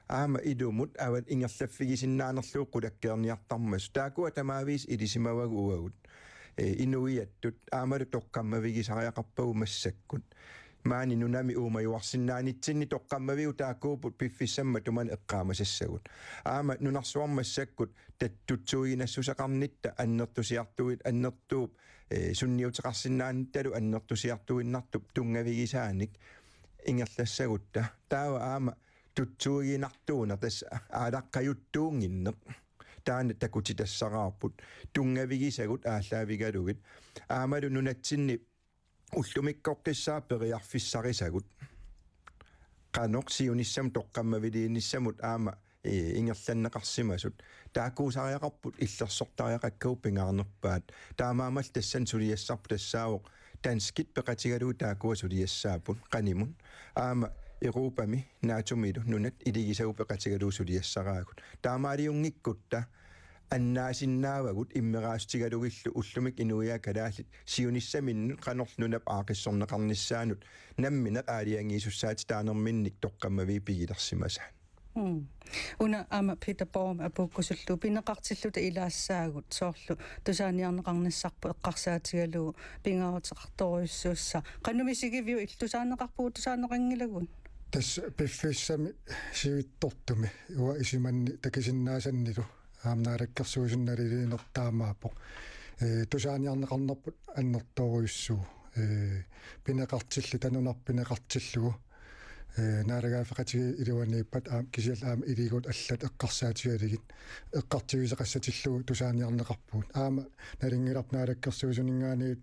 Aamma ilumut avat ingerlaffigisinnaanerlugu qulakkeerniartarmassuk. Taakkua tamaavisa ilisimavagut uagut. Eh, inuiattut aammalu toqqammavigisariaqarpagut massakkut. Maani nunami uumajuarsinnaanitsinni toqqammavigut taakkuupput piffissami matumani eqqaamasassagut. Aamma nunarsuarmi massakkut tat-, tutsuiginassuseqarnitta annertusiartuit-, annertuup, eh, sunniuteqarsinnaanittalu annertusiartuinnartup tunngavigisaanik ingerlassagutta. Taava aamma tutsuiginartuuneq tassa aalaqqajuttuunnginneq. Taanna takutitassaraarput. Tunngavigisagut aallaavigalugit. Aammalu nunatsinni ullumikkoqqissaaq periarfissarisagut. Qanoq siunissami toqqammaviliinissamut aamma, eh, ingerlanneqarsimasut. Taakkuusariaqarput illersortariaqakkagut pingaarnerpaat. Taamaammallu tassani suliassarput tassaavoq danskit peqatigalugit taakkua suliassaapput qanimut. Aamma Europami, NATOmilu nunat iligisagut peqatigalugit suliassaraagut. Taamaaliunngikkutta annaasinnaavagut immeraasutigalugillu ullumikkut inuiaat kalaallit siunissaminnut qanorlu nunap aaqqissorneqarnissaanut nammineq aalajangiisussaatitaanerminnik toqqammaviit pigilersimasaat. Mm. Una aamma Peter Borgmik apuukkusullugu pineqartilluta ilaassaagut soorlu tusaaniarneqarnissarput eqqarsaatigalugu pingaaruteqartorujussuussaaq. Qanoq misigiviuk illit tusaaneqarpugut tusaaneqanngilagut? Tassa piffissami sivitsortumi uanga isumanni takusinnaasannilu aamma naalakkersuisuni naliliineq taamaappoq. Ee, tusaaniarneqarnerput annertoorujussuuvoq. Ee, pineqartilluta nunarput pineqartillugu. Ee, naalagaaffeqatigiit iluaniippat aamma kisianni aamma iligut allat eqqarsaatigalugit. Eqqartuisoqassatillugu tusaaniarneqarpugut. Aamma nalunngilarput naalakkersuisuninngaanniit,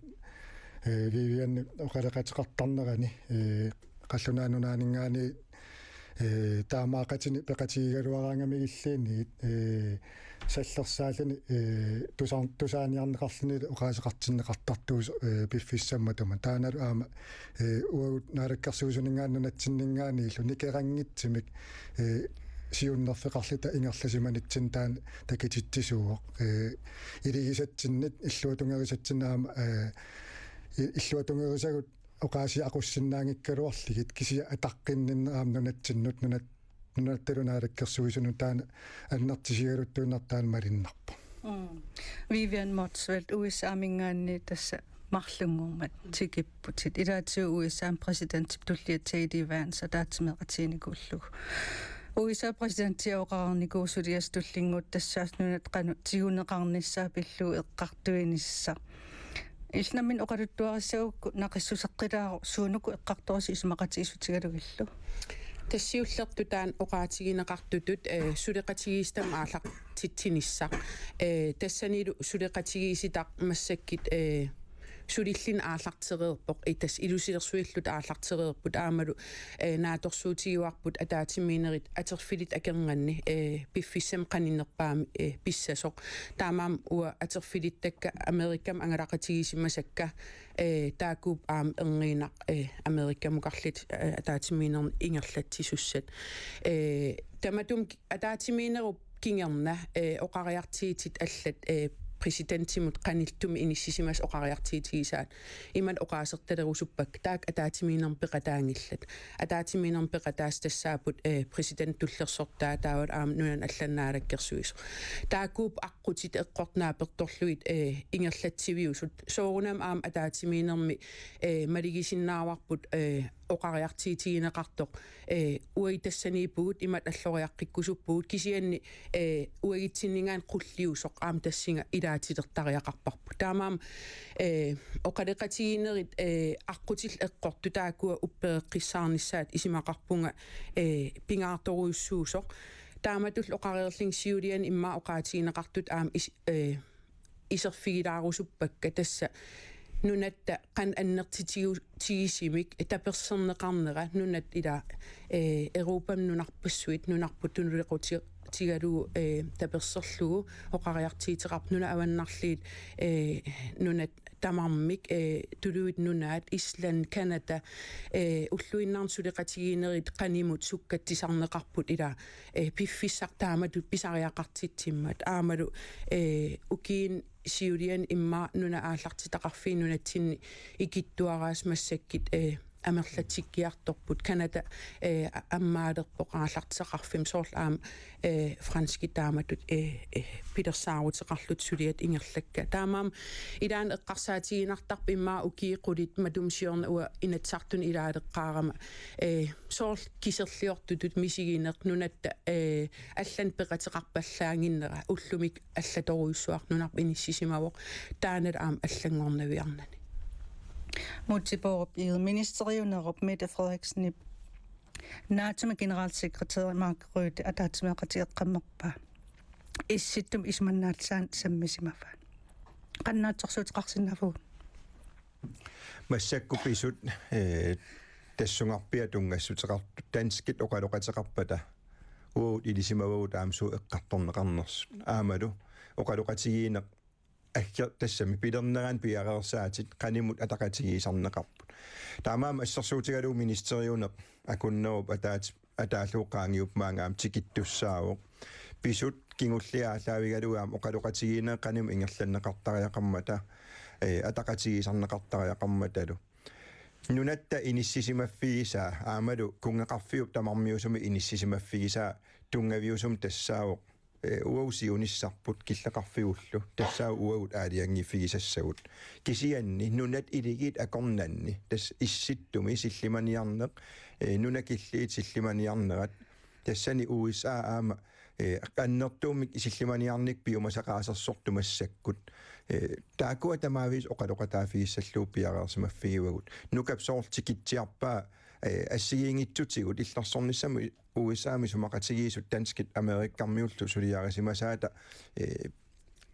ee, Vivianip oqaloqateqartarnerani, ee, qallunaat nunaanninngaanniit, ee, taamaaqatinik peqatigigaluaraangamigilluunniit, ee, sallersaalluni, ee, tusa-, tusaaniarneqarlunilu oqaaseqartinneqartartuusoq, ee, piffissami matuma. Taannalu aamma, ee, uagut naalakkersuisuninngaanniit nunatsinninngaanniillu nikeqanngitsumik, ee, siunnerfeqarluta ingerlasimanitsinni taanna takutitsisuuvoq. Ee, iligisatsinnit, illuatungerisatsinnit aamma, ee, i-, illuatungerisagut oqaasii aqussinnaanngikkaluarlugit kisianni ataqqinninneq aamma nunatsinnut nunat-, nunattalu naalakkersuisunut taanna annertusigaluttuinnartoq taanna malunnarpoq. Mm. Vivian Motzfeldt, U S A-minngaanniit tassa marlunngormat tikipputit. Ilaatigut U S A-mi præsidentip tullia J D Vance ataatsimeeqatiginikuullugu. U S A præsidentiat oqarnikuuvoq suliassat tullinnguutit tassaasut nunat qanoq tiguneqarnissaat pillugu eqqartuinissaq. Illit nammineq oqaluttuarissagukku naqissuseqqilaaruk suunuku eqqartorisi isumaqatigiissutigalugillu? Tassa siullertut taanna oqaatigineqartutut, eh, suleqatigiissitami aallartitsinissaq. Eh, tassanilu suleqatigiissitaq massakkut, eh, sulillugu aallartereerpoq, i-, tassa ilusilersuilluta aallartereerput, aammalu, eh, naatsorsuutigivarput ataatsimiinnerit atorfilit akornanni, eh, piffissami qaninnerpaami, eh, pissasoq. Taamaammat uanga atorfilittakka Amerikami angalaqatigisimasakka, eh, taakkuupput aamma erniinnaq, eh, Amerikamukarlutik, eh, ataatsimiinnermi ingerlatsisussat. Eh, tamatuma ataatsimiinnerup kingorna, eh, oqariartuutit allat, eh, præsidentimut qanillisumik inissisimasat oqariartuutigisaat imannak oqaasertalerusuppakka, taakku ataatsimiinnermi peqataanngillat. Ataatsimiinnermi peqataasut tassaapput, eh, præsidentip tullersortaa taavalu aamma nunanut allanut naalakkersuisoq. Taakkuupput aqqutit eqqortut naapertorlugit, eh, ingerlatsiviusut. Soorunami aamma ataatsimiinnermi, eh, malugisinnaavarput, eh, oqariartuutigineqartoq, eh, uagut tassaniippugut, imatut alloriaqqikkusuppugut, kisianni, eh, uagutsinninngaanniit qulliusoq aamma tassunga ilaatilertariaqarparput. Taamaammat, eh, oqaloqatigiinnerit, eh, aqqutillu eqqortut taakkua uppereqqissaarnissaat isumaqarpunga, eh, pingaartorujussuusoq. Taamatullu oqareerlunga siuliani immaqa oqaatigineqartut aamma is-, eh, iserfigilaarusuppakka, tassa nunatta qanoq annertutigu-, -tigisumik tapersersorneqarnera, nunat ila, eh, Europami nunarpassuit, nunarput tunuliaqutigalugu, eh, tapersersorlugu oqariartuuteqarpoq, nunat avannarliit, eh, nunat tamarmik, eh, Tuluit Nunaat, Island, Canada, eh, ulluinnarni suleqatigiinnerit qanimut sukkatsisarneqarput ila, eh, piffissaq taamatut pisariaqartitsimmat. Aammalu, eh, ukiuni siuliani immaqa nunat aallartitaqarfiit nunatsinni ikittuaraasut massakkut, eh, amerlatikkiartorput. Canada, eh, a-, ammaalerpoq aallartitaqarfimmi, soorlu aamma, eh, franskit taamatut, eh, eh, pilersaaruteqarlutik suliat ingerlakka. Taamaammat ilaanni eqqarsaatigiinnartarpoq immaqa ukiut qulit matuma siorna uanga Inatsisartuni ilaaleqqaarama, eh, soorlu kiserliortutut misigineq, nunatta, eh, allanut peqateqarpallaannginnera, ullumikkut allatorujussuaq nunarput inissisimavoq, taannalu aamma allanngornaviarnani. Múte Bourup Egede, ministeriunerup Mette Frederiksenip NATO-mi generalsekretær Mark Rutte ataatsimeeqatigeeqqammerpaa. Issittumi isumannaallisaanik sammisimaffaa. Qanoq naatsorsuuteqarsinnaavugut? Massakkut pisut, eh, tassungarpiaq tunngassuteqartut danskit oqaloqateqarpata uagut ilisimavagut aamma suut eqqartorneqarnersut. Aammalu oqaloqatigiinneq agger-, tassami pilernerani piareersaatit qanimut ataqatigiisarneqarput. Taamaammat assersuutigalugu ministeriuneq akunnerup ataat-, ataallugu qaangiuppat maanga aamma tikittussaavoq. Pisut kingulliit aallaavigalugu aamma oqaloqatigiinneq qanimut ingerlanneqartariaqarmata, eh, ataqatigiisarneqartariaqarmatalu. Nunatta inissisimaffigisaa aammalu kunngeqarfiup tamarmiusumi inissisimaffigisaa tunngaviusumik tassaavoq, eh, uagut siunissarput killeqarfigullu, tassaavoq uagut aalajangiiffigisassagut. Kisianni nunat iligiit akornanni, tassa Issittumi sillimaniarneq, eh, nunat killiit sillimaniarnerat, tassani U S A aamma, eh, annertuumik sillimaniarnikkut piumasaqaasersortoq massakkut. Eh, taakkua tamaviisa oqaloqataaffigissallugu piareersimaffigivagut. Nukap soorlu tikitsiarpaa, eh, assigiinngitsutigut illersornissamut U S A-mi isumaqatigiissut danskit Amerikkarmiullu suliarisimasaata, eh,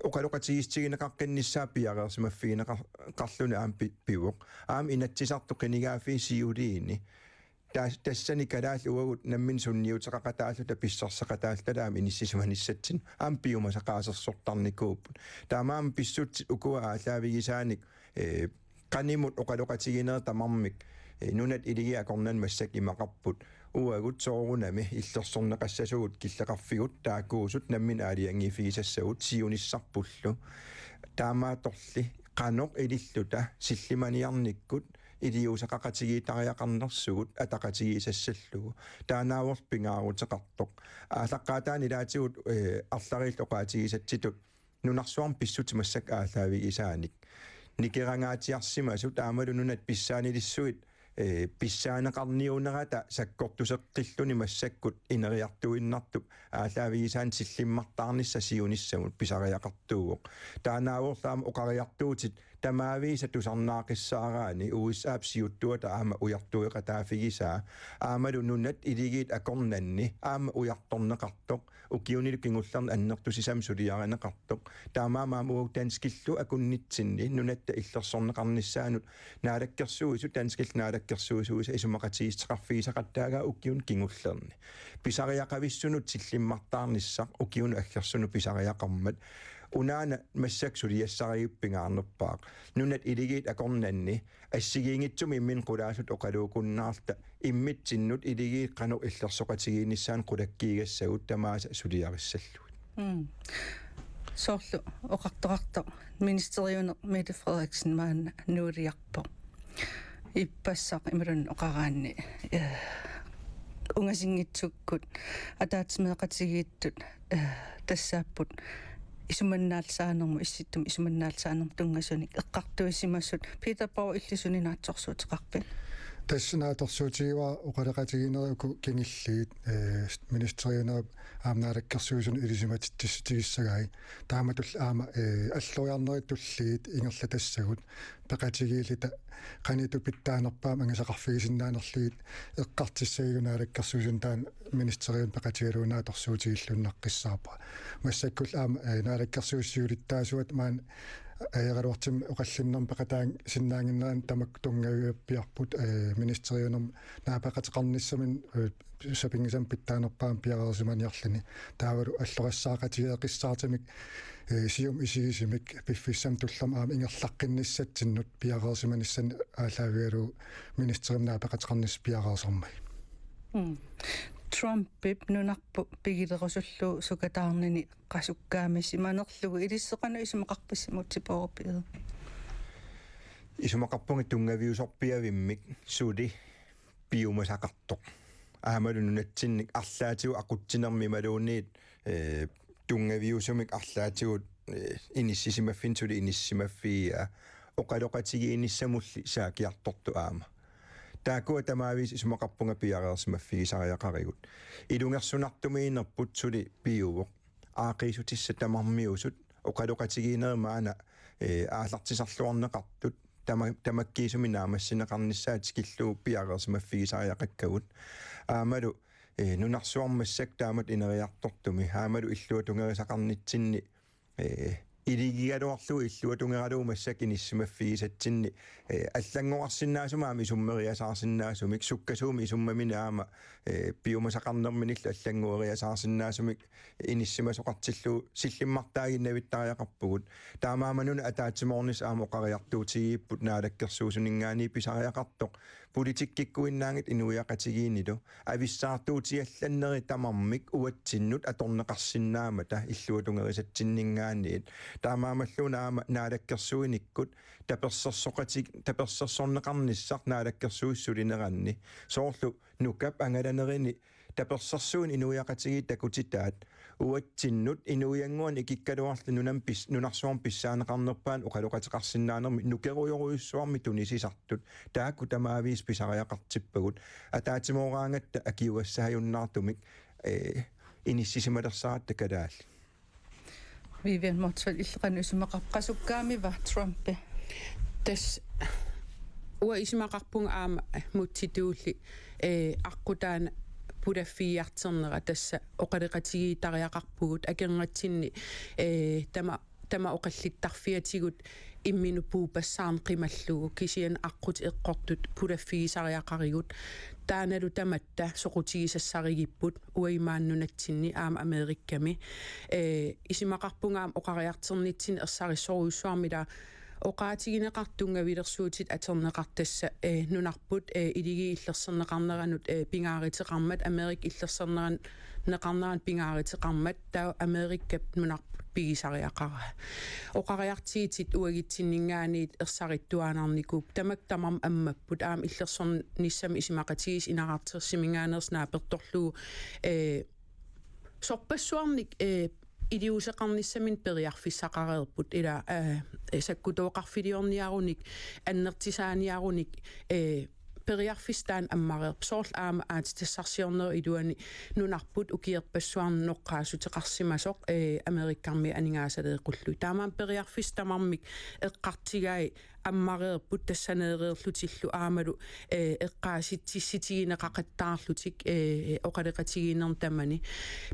oqaloqatigiissutigineqaqqinnissaa piareersimaffigineqar-, qarluni aamma pi-, pivoq. Aamma Inatsisartut qinigaaffiit siuliini. Tas-, tassani kalaallit uagut nammineq sunniuteqaqataalluta pissarseqataalluta aamma inissisimanissatsinnut aamma piumasaqaasersortarnikuupput. Taamaammat pissutsit ukua aallaavigisaanik, eh, qanimut oqaloqatigiinnerit tamarmik, eh, nunat iligiit akornanni massakkut imaqarput. Uagut soorunami illersorneqassasugut killeqarfigut taakkuusut nammineq aalajangiiffigisassagut siunissarpullu. Taamaattorli qanoq ililluta sillimaniarnikkut iliuuseqaqatigiittariaqarnersugut ataqatigiissassallugu. Taannaavorlu pingaaruteqartoq. Aallaqqaataani ilaatigut, eh, arlariillu oqaatigisatsitut nunarsuarmi pissutsit massakkut aallaavigisaanik nikerangaatsiarsimasut aammalu nunat pissaanilissuit, eh, pissaaneqarniunerata sakkortuseqqilluni massakkut ineriartuinnartup aallaavigisaannik sillimmartaarnissaq siunissami pisariaqartuuvoq. Taannaavorlu aamma oqariartuutit tamaviisa tusarnaaqissaaraanni U S A-p siuttuata aamma ujartueqataaffigisaa, aammalu nunat iligiit akornanni aamma ujartorneqartoq, ukiunilu kingullerni annertusisamik suliarineqartoq. Taamaammat aamma uagut danskillu akunnitsinni nunatta illersorneqarnissaanut Naalakkersuisut, danskillu naalakkersuisuisa isumaqatigiissuteqarfigisaqattaagaat ukiuni kingullerni. Pisariaqavissunut tillimmartaarnissaq ukiunut aggersunut pisariaqarmat. Unaana massakkut suliassarigalugu pingaarnerpaaq. Nunat iligiit akornanni assigiinngitsumik imminnut qulaasutut oqaluukunnaarluta imminnut iligiit qanoq illersoqatigiinnissaanut qulakkeerissagut tamaasa suliarissallugit. Mm. Soorlu oqartoqartoq ministeriuneq Mette Frederiksen maanna nuuliarpoq. Ippassaq imaluunniit oqaraanni, eh, ungasinngitsukkut ataatsimeeqatigiittut, eh, tassaapput isumannaallisaanermut, issittumi isumannaallisaanermut tunngasunik eqqartuisimasut. Peter Borg, illit suna naatsorsuuteqarpit? Tassa naatsorsuutigivara oqaloqatigiinnerit uku kingulliit, eh, ministeriunerup aamma naalakkersuisunut ilisimatitsissutigissagaat. Taamatullu aamma, eh, alloriarnerit tulliit ingerlatassagut peqatigiilluta qanoq ittut pitsaanerpaamik angasaqarfigisinnaanerlugit eqqartussagigut naalakkersuisunut taanna ministeriunit peqatigalugu naatsorsuutigilluinnaqqissaarpara. Massakkullu aamma, eh, naalakkersuisut siulittaasuata maani ajoraluartumik oqallinnermi peqataasinnaannginnerani tamakku tunngaviuppiarput, eh, ministeriunermi naapeqateqarnissaminut, eh, sapinngisamik pitsaanerpaamik piareersimaniarluni. Taavalu allorissaaqatigeeqqissaartumik, eh, siumut isigisumik piffissami tullermi aamma ingerlaqqinnissatsinnut piareersimanissaanut aallaavigalugu ministeriumik naapeqateqarnissaq piareersarmai. Mm. Trumpip nunarput pigilerusullugu sukataarnini qasukkaamisimanerlugu ilissi qanoq isumaqarpisi, Múte Bourup Egede? Isumaqarpunga tunngaviusorpiavimmik suli piumasaqartoq. Aammalu nunatsinnik arlaatigut aqutsinermi imaluunniit, eh, tunngaviusumik arlaatigut, eh, inissisimaffinnik suli inissisimaffigaa oqaloqatigiinnissamulli saakiartortoq aamma. Taakkua tamaavisa isumaqarpunga piareersimaffigisariaqarigut. Ilungersunartumiinnerput suli piuvoq. Aaqqiissutissat tamarmiusut oqaloqatigiinnerit maanna, eh, aallartisarluarneqartut tama-, tamakkiisumik naammassineqarnissaat tikillugu piareersimaffigisariaqakkagut. Aammalu, eh, nunarsuarmi massakkut taamatut ineriartortumi, aammalu illuatungerisaqarnitsinni, eh, iligigaluarlugu illuatungeralugu massakkut inissisimaffigisatsinni, eh, allanngorarsinnaasumik aamma isummeriasaarsinnaasumik, sukkasuumik isummaminik aamma, eh, piumasaqarnerminillu allanngoriasaarsinnaasumik inissisimasoqartillugu sillimmartaaginnavittariaqarpugut. Taamaammat nunat ataatsimoornissaq aamma oqariartuutigigipput naalakkersuisuninngaanniit pisariaqartoq, politikkikkuinnaanngitsoq inuiaqatigiinnilu avissaartuutigallannerit tamarmik uatsinnut atorneqarsinnaammata illuatungerisatsinninngaanniit. Taamaammalluuna aamma naalakkersuinikkut tapersersoqatik-, tapersersorneqarnissaq naalakkersuisut sulineranni. Soorlu nukap angalanerini tapersersuineq inuiaqatigiit takutitaat uatsinnut inuiannguanik ikikkaluarluta nunam pis-, nunarsuarmi pissaaneqarnerpaanut oqaloqateqarsinnaanermi nukerujorujussuarmik tunisisartut. Taakku tamaavisa pisariaqartippagut. Ataatsimooraangatta akiugassaajunnaartumik, eh, inissisimalersaaratta kalaallit. Vivian Motzfeldt, illit qanoq isumaqarpit, qasukkaamiva Trumpi? Tassa uanga isumaqarpunga aamma Mútituulli, eh, aqqutaani pulaffigiartornera, tassa oqaloqatigiittariaqarpugut akornatsinni, eh, tama, tama oqallittarfiatigut imminut puupassaarneq qimallugu, kisianni aqqutit eqqortut pulaffigisariaqarigut. Taannalu tamatta soqutigisassarigipput uagut maani nunatsinni aamma Amerikami. Eh, isumaqarpunga aamma oqariartornitsinni ersarissorujussuarmik, ila oqaatigineqartut tunngavilersuutit atorneqartut, tassa, eh, nunarput, eh, iligiit illersorneqarneranut, eh, pingaaruteqarmat, Amerika illersorneran-, neqarneranut pingaaruteqarmat, taava Amerikap nunarput pigisariaqaraa. Oqariartuutit uagutsinnit ersarittuaannarnikuupput, tamakku tamarmik ammapput, aamma illersornissamik isumaqatigiissut inaqartersiminngaanneersoq naapertorlugu, eh, sorpassuarnik, eh, iliuuseqarnissaminnik periarfissaqareerput, ila, eh, sakkutooqarfiliorniarunik, annertusaaniarunik, eh, periarfissaq taanna ammareerpoq. Soorlu aamma aatsitassarsiornerup iluani nunarput ukiorpassuarni noqqaassuteqarsimasoq, eh, Amerikkarmiit aningaasaleeqqullugit. Taamaammat periarfissat tamarmik eqqartugai ammareerput tassaneereerlutillu aammalu, eh, eqqaasitsissutigineqaqattaarlutik, eh, oqaloqatigiinnermi tamani.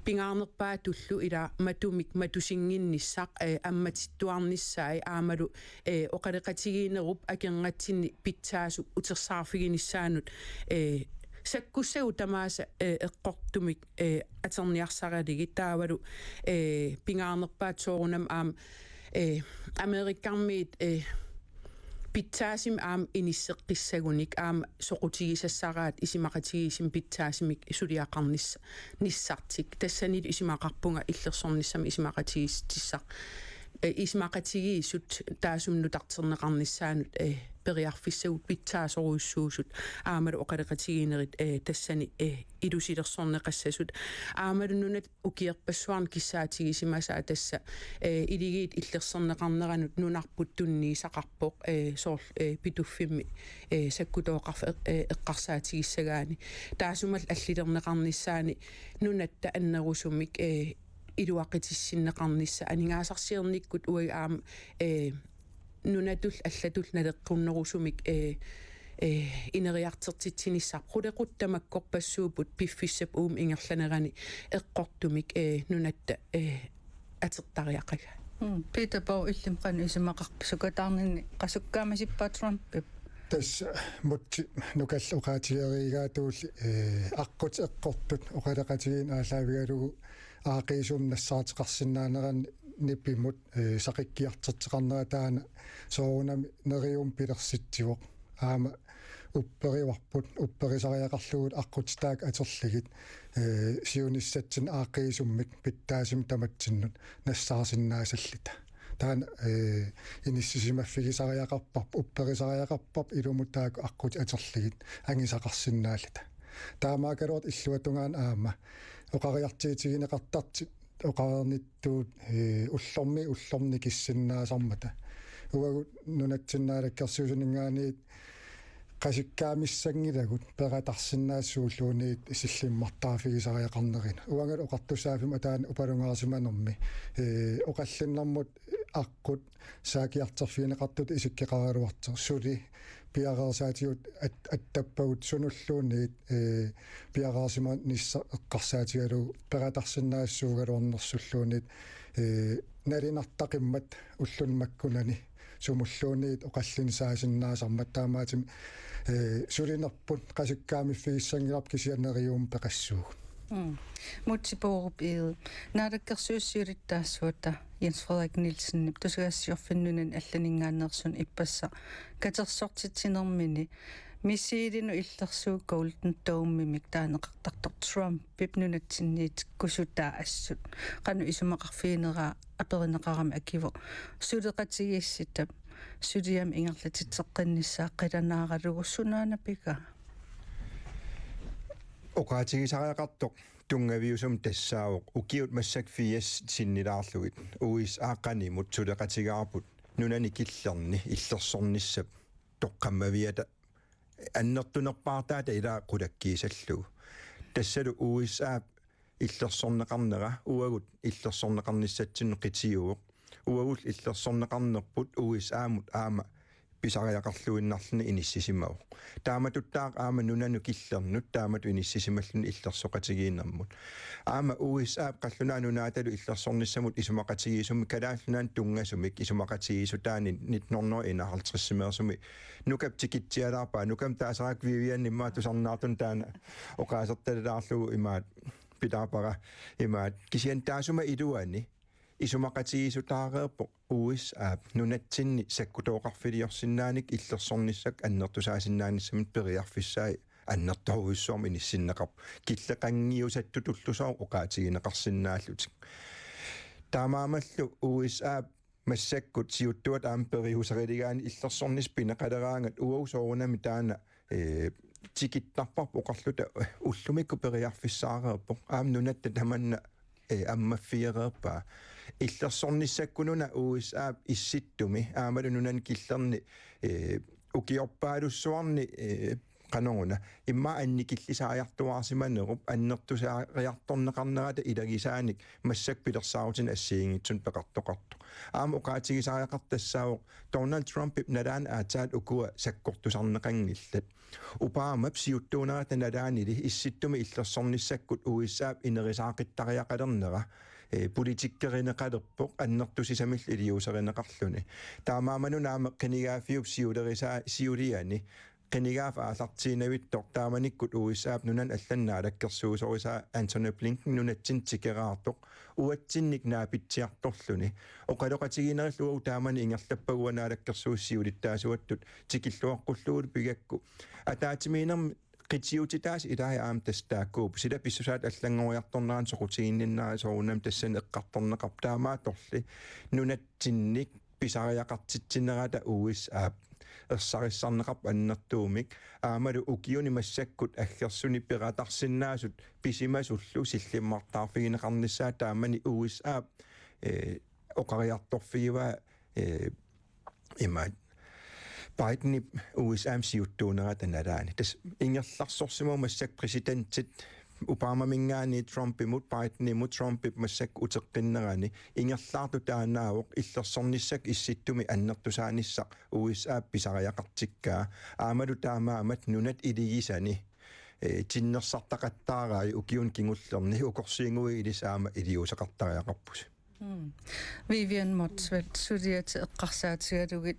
Pingaarnerpaatullu ila matumik matusinnginnissaq, eh, ammatittuarnissai aammalu, eh, oqaloqatigiinnerup akornatsinni pitsaasup utersaarfiginissaanut, eh, sakkussagut tamaasa, eh, eqqortumik, eh, atorniarsaralugit taavalu, eh, pingaarnerpaatut soorunami aamma, eh, Amerikkarmiit, eh, pitsaasumik aamma inisseqqissagunik aamma soqutigisassaraat isumaqatigiissumik pitsaasumik suliaqarnissa-, nissartik. Tassanilu isumaqarpunga illersornissamut isumaqatigiissutissaq, eh, isumaqatigiissut taassuma nutarterneqarnissaanut, eh, periarfissagut pitsaasorujussuusut aammalu oqaloqatigiinnerit, eh, tassani, eh, ilusilersorneqassasut aammalu nunat ukiorpassuarni kissaatigisimasaat tassa, eh, iligiit illersorneqarneranut nunarput tunniussaqarpoq, eh, soorlu, eh, Pituffimmi, eh, sakkutooqarf-, eh, eqqarsaatigissagaanni. Taassumalu allilerneqarnissaanni nunatta annerusumik, eh, iluaqutissinneqarnissaq aningaasarsiornikkut uagut aamma, eh, nunatullu allatullu naleqqunnerusumik, eh, eh, ineriartortitsinissaq. Qulequttat tamakkorpassuupput piffissap uuma ingerlanerani eqqortumik, eh, nunatta, eh, atortariaqagai. Mm, Peter Borg, illimmi qanoq isumaqarpit, sukataarninni qasukkaammasippa Trumpip? Tassa Mutsi nukalleq oqaatigereeraatulli, eh, aqqut eqqortut oqaloqatigiinnut aallaavigalugu aaqqiisumik nassaateqarsinnaaneranni nipimut, eh, saqikkiartorteqarnera taanna soorunami neriuumik pilersitsivoq. Aamma upperivarput, upperisariaqarlugit aqqutitaat atorlugit, eh, siunissatsinni aaqqiisummik pitsaasumik tamatsinnut nassaarsinnaasalluta. Taanna, eh, inissisimaffigisariaqarparput, upperisariaqarparput ilumut taakku aqqutit atorlugit angisaqarsinnaalluta. Taamaakkaluartoq illuatungaanut aamma oqariartuutigineqartartut oqarnittut, eh, ullormiit ullormut nikissinnaasarmata. Uagut nunatsinni naalakkersuisuninngaanniit qasukkaamissanngilagut peqataarsinnaasut suulluunniit sillimmartaarfigisariaqarnerinut. Uangalu oqartussaaffimmut ataani upalungaarsimanermi, eh, oqallinnermut aqqut saakkiartorfigineqartutut isikkoqaraluartoq suli piareersaatigut at-, attappagut sunulluunniit, eh, piareersimanissaq eqqarsaatigalugu peqataarsinnaassuugaluarnersulluunniit, eh, nalinartaqimmat ulluni makkunani sumulluunniit oqallinneq saasinnaasarmat taamaattumik, eh, sulinerput qasukkaamiffigissanngilarput kisianni neriuumik peqassuugut. Mm. Mutsi Borup Egede, naalakkersuisut siulittaasuata Jens Frederik Nielsenip tusagassiorfinnut nunani allaninngaanneersoq ippassaq katersortitsinermini missilinut illersuut Golden Dome-imik taaneqartartoq Trumpip nunatsinniitikkusutaa assut qanoq isumaqarfigineraa aperineqarami akivoq suleqatigiissitap suliamik ingerlatitseqqinnissaa qilanaaralugu, sunaana pigaa? Oqaatigisariaqartoq tunngaviusumik tassaavoq ukiut massakkut firs sinnilaarlugit U S A qanimut suleqatigaarput nunani killerni illersornissap toqqammaviata annertunerpaartaata ilaa qulakkiisallugu. Tassalu U S A illersorneqarnera uagut illersorneqarnissatsinnut qitiuvoq. Uagut illersorneqarnerput U S A-mut aamma pisariaqarluinnarluni inissisimavoq. Taamatuttaaq aamma nunanut killernut taamatut inissisimalluni illersoqatigiinnermut. Aamma U S A qallunaat nunaatalu illersornissamut isumaqatigiissummi Kalaallit Nunaannut tunngasumik isumaqatigiissutaanni nitten hundrede enoghalvtreds-imeersumi Nukap tikitsialaarpaa, Nukap taaseraakka Vivianip immaqa tusarnaartunut taanna oqaasertalaarlugu imaat pilaarpara imaat. Kisianni taassuma iluani isumaqatigiissutaareerpoq U S A-p nunatsinni sakkutooqarfiliorsinnaanik illersornissaq annertusaasinnaanissamut periarfissai annertoorujussuarmik inissinneqarpoq. Killeqanngiusattutullusooq oqaatigineqarsinnaallutik. Taamaammallu U S A massakkut siuttuata aamma periuserilegaanni illersornissaq pineqaleraangat uagut soorunami taanna, eh, tikittarparput oqarluta ullumikkut periarfissaareerpoq. Aamma nunatta tamanna, eh, ammaffigereerpaa. Illersornissakkununa U S A-p issittumi aammalu nunani killerni, eh, ukiorpaalussuarni, eh, qanoruna, immaqa annikillisariartuaarsimanerup annertusaariartorneqarnerata ilagisaanik massakkut pilersaarutinik assigiinngitsunik peqartoqartoq. Aamma oqaatigisariaqartoq tassaavoq Donald Trumpip nalaani aatsaat ukua sakkortusarneqanngillat. Obamap siuttuunerata nalaanili issittumi illersornissakkut U S A-p inerisaaqittariaqalernera, eh, politikkerineqalerpoq annertusisamillu iliuuserineqarluni. Taamaammat una aamma qinigaaffiup siulerisaa-, siuliani qinigaaffik aallartiinavittoq taamanikkut U S A-p nunani allani naalakkersuisorisaa Antony Blinken nunatsinni tikeraartoq uatsinnik naapitsiartorluni. Oqaloqatigiinnerillu uagut taamani ingerlappagut uanga naalakkersuisut siulittaasuattut tikilluaqqullugu pigakku. Ataatsimiinnermi qitiutitaasa ilai aamma tassa taakkuupput. Sila pissusaata allanngoriartornerani soqutiginninnerani soorunami tassani eqqartorneqarpoq taamaattorli. Nunatsinnik pisariaqartitsinerata U S A ersarissarneqarpoq annertuumik. Aammalu ukiuni massakkut aggersuni peqatarsinnaasut pisimasullu sillimmartaarfigineqarnissaat taamani U S A, eh, oqariartorfigivaa, eh, imaat Bidenip U S A-mi siuttuunerata nalaani. Tassa ingerlarsorsimavoq massakkut præsidentit Obamamingaanniit Trumpimut, Bidenimut Trumpip massakkut uteqqinnerani ingerlaartoq taannaavoq illersornissakkut issittumi annertusaanissaq U S A pisariaqartikkaa. Aammalu taamaammat nunat iligisani, eh, tinnersartaqattaarai ukiuni kingullerni ukorsiinguit ilissi aamma iliuuseqartariaqarpusi. Mm. Vivian Motzfeldt, suliatit eqqarsaatigalugit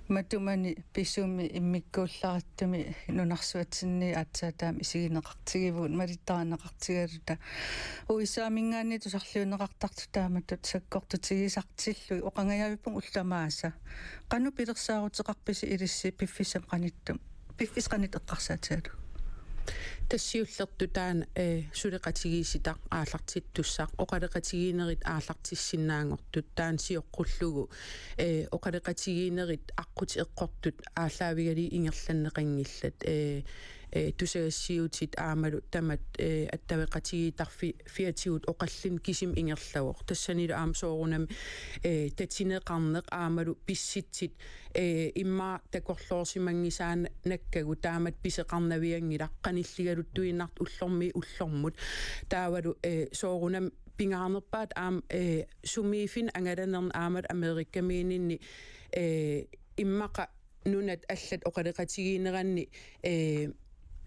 matumani pisumi immikkuullarattumi nunarsuatsinni aatsaat taama isigineqartigivugut malittarineqartigaluta. U S A-mingaanniit tusarliunneqartartut taamatut sakkortutigisartillugit oqangajavippunga ullut tamaasa. Qanoq pilersaaruteqarpisi ilissi piffissami qanittum? Piffissaq qanoq eqqarsaatigalugu? Tassa siullertut taanna, eh, suleqatigiissitaq aallartittussaq, oqaloqatigiinnerit aallartissinnaanngortut, taanna sioqqullugu, eh, oqaloqatigiinnerit aqqutit eqqortut aallaavigalugit ingerlanneqanngillat, eh, eh, tusagassiuutit aammalu tamat, eh, attaveqatigiittarfi-, fiatigut oqallinneq kisimi ingerlavoq. Tassanilu aamma soorunami, eh, tatineqarneq aammalu pissutsit, eh, immaqa takorloorsimanngisaannakkagut taamatut pisoqarnavianngilaq qanilligaluttuinnartoq ullormiit ullormut. Taavalu, eh, soorunami pingaarnerpaat aamma, eh, sumiiffinni angalanerni aammalu Amerikamiinninni, eh, immaqa nunat allat oqaloqatigiinneranni, eh,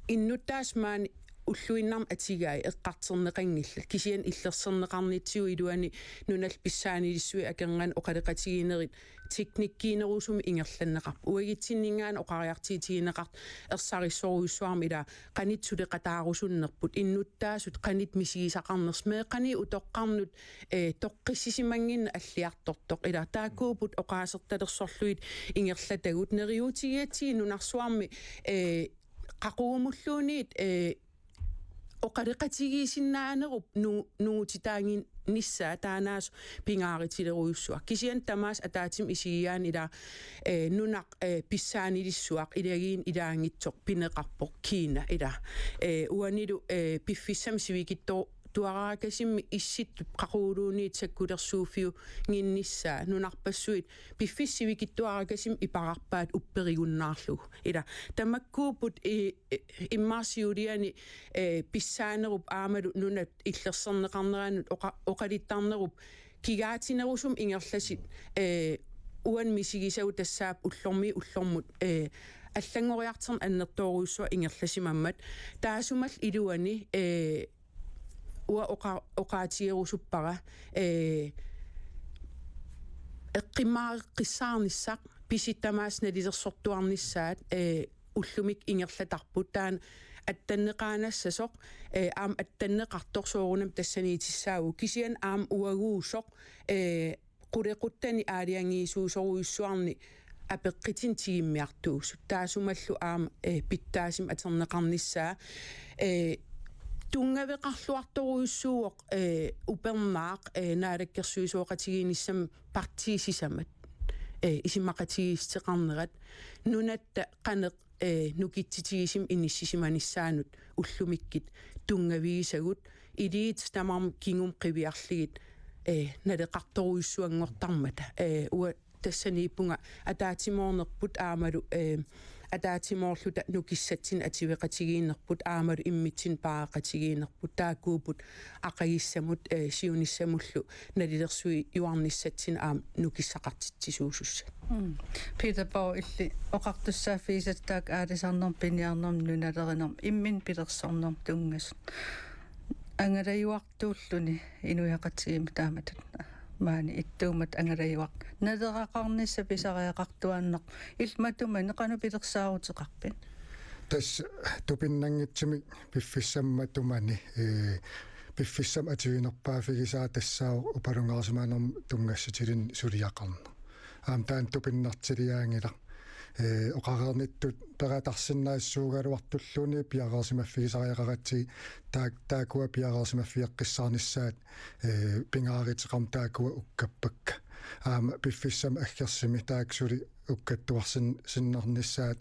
innuttaasut maani ulluinnarni atugaat eqqartorneqanngillat. Kisianni illersorneqarnitsigut iluani nunallu pissaanilissuit akornanni oqaloqatigiinnerit teknikkiunerusumik ingerlanneqarput. Uagutsinninngaanniit oqariartuutigineqartut ersarissorujussuarmik ilaa qanoq suleqataarusunnerput, innuttaasut qanoq misigisaqarnersut, meeqqanit utoqqarnut, eh, toqqissisimannginneq alliartortoq. Ilaa taakkuupput oqaasertalersorlugit ingerlatagut, neriuutigigatsigit nunarsuarmi, eh, qaqugumulluunniit, eh, oqaloqatigiissinnaanerup nu-, nuutitaannginnissaa taanna pingaarutilerujussuaq. Kisianni tamaasa ataatsimut isigigaanni ilaa, eh, nunaq, eh, pissaanilissuaq ilagiinnaq ilaanngitsoq pineqarpoq Kiina ilaa. Eh, uanilu, eh, piffissami sivikitsoq tuaraakasimi issittut qaquguluunniit sakkulersuuffiunnginnissaa nunarpassuit piffissaq sivikitsuarakasimi iperarpaat upperigunnaarlugu. Ilaa tamakkuupput i-, i-, immaqa siuliani, eh, pissaanerup aammalu nunat illersorneqarneranut oqa-, oqaluttarnerup kigaatinerusumik ingerlasut, eh, uani misigisagut tassaapput ullormiit ullormut, eh, allanngoriartorneq annertoorujussuaq ingerlasimammat. Taassumalu iluani, eh, uanga oqa-, oqaatigerusuppara, eh, eqqummaareqqissaarnissaq, pissutsit tamaasa nalilersortuarnissaat, eh, ullumikkut ingerlatarput, taanna attanneqaanassasoq, eh, aamma attanneqartoq soorunami tassaniitissaavugut, kisianni aamma uaguusoq, eh, qulequttanik aalajangiisuusorujussuarnik apeqqutinik tigummiartuusut. Taassumalu aamma, eh, pitsaasumik atorneqarnissaa, eh, tunngaveqarluartorujussuuvoq, eh, upernaaq, eh, naalakkersuisooqatigiinnissamut partiit sisamat, eh, isumaqatigiissuteqarnerat, nunatta qanoq, eh, nukitsitigisumik inissisimanissaanut ullumikkut tunngavigisagut, iliuutsit tamarmik kingumut qiviarlugit, eh, naleqartorujussuanngortarmata. Eh, uanga tassaniippunga ataatsimoornerput aammalu, eh, ataatsimoorluta nukissatsinnik atueqatigiinnerput aammalu immitsinnut paareqatigiinnerput, taakkuupput aqagissamut, eh, siunissamullu nalilersuijuarnissatsinnik aamma nukissaqartitsisuusussat. Mm. Peter Borg, illit oqartussaaffigisat taakku aalisarnermut, piniarnermut, nunalerinermut, imminut pilersornermut tunngasut. Angalajuartuulluni inuiaqatigiimmut taamatut maani ittuummat angalajuartut. Naleraqarnissaq pisariaqartuaannarpoq. Illit matumani qanoq pilersaaruteqarpit? Tassa tupinnanngitsumik piffissami matumani, ee, piffissami atuinerpaaffigisaa tassaavoq upalungaarsimanermut tunngassutilinnik suliaqarneq. Aamma taanna tupinnartiliaanngilaq. Ee, oqareernittut peqataarsinnaassuugaluartulluunniit piareersimaffigisariaqaratsigit taak-, taakkua piareersimaffigeqqissaarnissaat, ee, pingaaruteqarmat taakkua ukkappakka. Aamma piffissami aggersumi taakku suli ukkattuarsin-, sinnarnissaat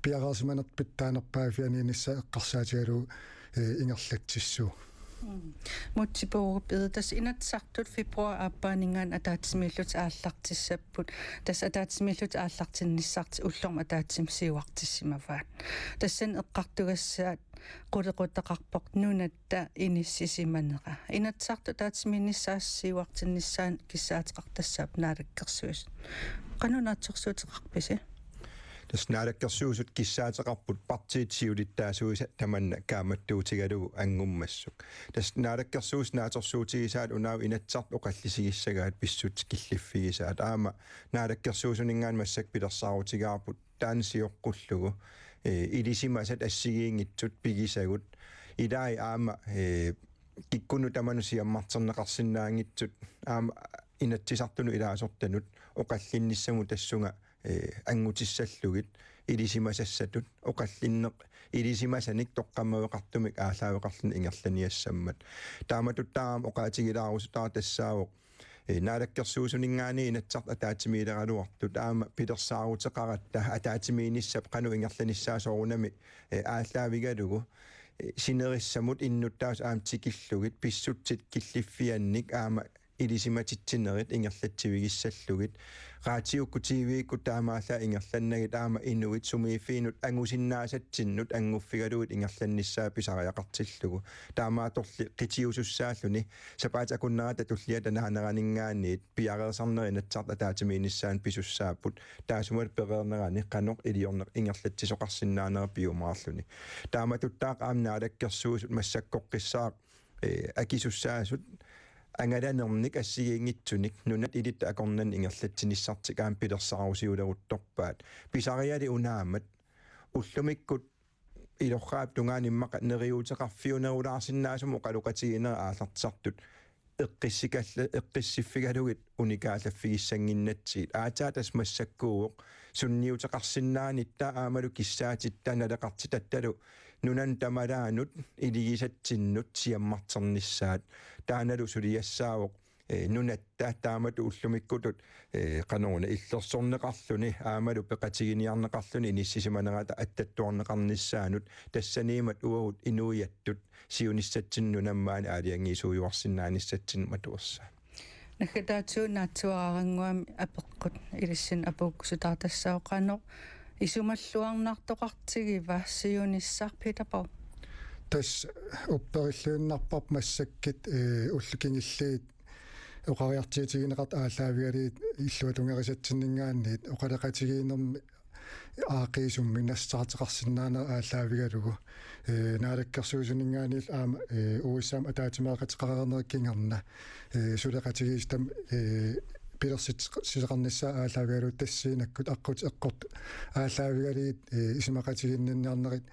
piareersimanertut pitsaanerpaaffianiinnissaa eqqarsaatigalugu, ee, ingerlatsissuuvoq. Mm. Múte Bourup Egede, tassa Inatsisartut februaarip aappaaninngaanniit ataatsimiillutik aallartissapput. Tassa ataatsimiillutik aallartinnissartik ullormut ataatsimut siuartissimavaat. Tassani eqqartugassaat qulequtaqarpoq nunatta inissisimanera. Inatsisartut ataatsimiinnissaat siuartinnissaannut kissaateqartassaapput Naalakkersuisut. Qanoq naatsorsuuteqarpisi? Tassa Naalakkersuisut kissaateqarput partiit siulittaasuisa tamanna kaammattuutigalugu anngummassuk. Tassa Naalakkersuisut naatsorsuutigisaat unaavoq Inatsisartut oqallisigissagaat pissutsit killiffigisaat. Aamma Naalakkersuisuninngaanniit massakkut pilersaarutigaarput taanna sioqqullugu, ee, ilisimasat assigiinngitsut pigisagut. Ilai aamma, ee, kikkunnut tamanut siammarterneqarsinnaanngitsut aamma Inatsisartunut ilaasortanut oqallinnissamut tassunga, ee, anngutissallugit ilisimasassatut, oqallinneq ilisimasanik toqqammaveqartumik aallaaveqarluni ingerlaniassammat. Taamatuttaaq aamma oqaatigilaarusutaavoq tassaavoq, ee, Naalakkersuisuninngaanniit Inatsisartut ataatsimiileraluartut aamma pilersaaruteqaratta ataatsimiinnissap qanoq ingerlanissaa soorunami, ee, aallaavigalugu, ee, sinerissamut innuttaasut aamma tikillugit pissutsit killiffiannik aamma ilisimatitsinerit ingerlatsivigissallugit. Raatiukkut T V-kkut taamaallaat ingerlannagit aamma inuit sumiiffiinut angusinnaasatsinnut annguffigalugit ingerlannissaa pisariaqartillugu. Taamaattorli qitiusussaalluni sapaatip akunnerata tulliata naaneraninngaanniit piareersarnerit Inatsisartut ataatsimiinnissaannut pisussaapput, taassumalu pereernerani qanoq iliorneq ingerlatsisoqarsinnaanera piumaarluni. Taamatuttaaq aamma Naalakkersuisut massakkoqqissaaq, ee, akisussaasut angalanernik assigiinngitsunik nunat ilittut akornanni ingerlatsinissartik aamma pilersaarusiuleruttorpaat. Pisariali unaammat ullumikkut ilorraap tungaanut immaqa neriuuteqarfiunerulaarsinnaasumik oqaloqatigiinnerat aallartisartut eqqissikalla-, eqqissiffigalugit unikaallaffigissanngitsigit. Aatsaat tassa massakkuuvoq sunniuteqarsinnaanitta aammalu kissaatitta naleqartitattalu nunanut tamalaanut iligisatsinnut siammarternissaat. Taannalu suliassaavoq, ee, nunatta taamatut ullumikkutut, ee, qanoruna illersorneqarluni aammalu peqatiginiarneqarluni inissisimanerata attattuarneqarnissaanut, tassaniimmat uagut inuiattut siunissatsinnut nunammaani aalajangiisuujuarsinnaanissatsinnut matuersaat. Naggataatigut naatsuararannguami apeqqut ilissinnut apuukkusutaartassaaq: qanoq isumalluarnartoqartigiva siunissaq, Peter Borg? Tassa upperilluinnarparput massakkut, ee, ullut kingulliit oqariartuutigineqartut aallaavigalugit illuatungerisatsinnit oqaloqatigiinnermi aaqqiisummi nassaarteqarsinnaaneq aallaavigalugu. Ee, Naalakkersuisuninngaanniillu aamma, ee, U S A-mut ataatsimeeqateqareernerup kingorna, ee, suleqatigiissitami, ee, pilersitsisoqarnissaa aallaavigalugu tassaniikkut aqqut eqqortut aallaavigalugit, ee, isumaqatigiinniarnerit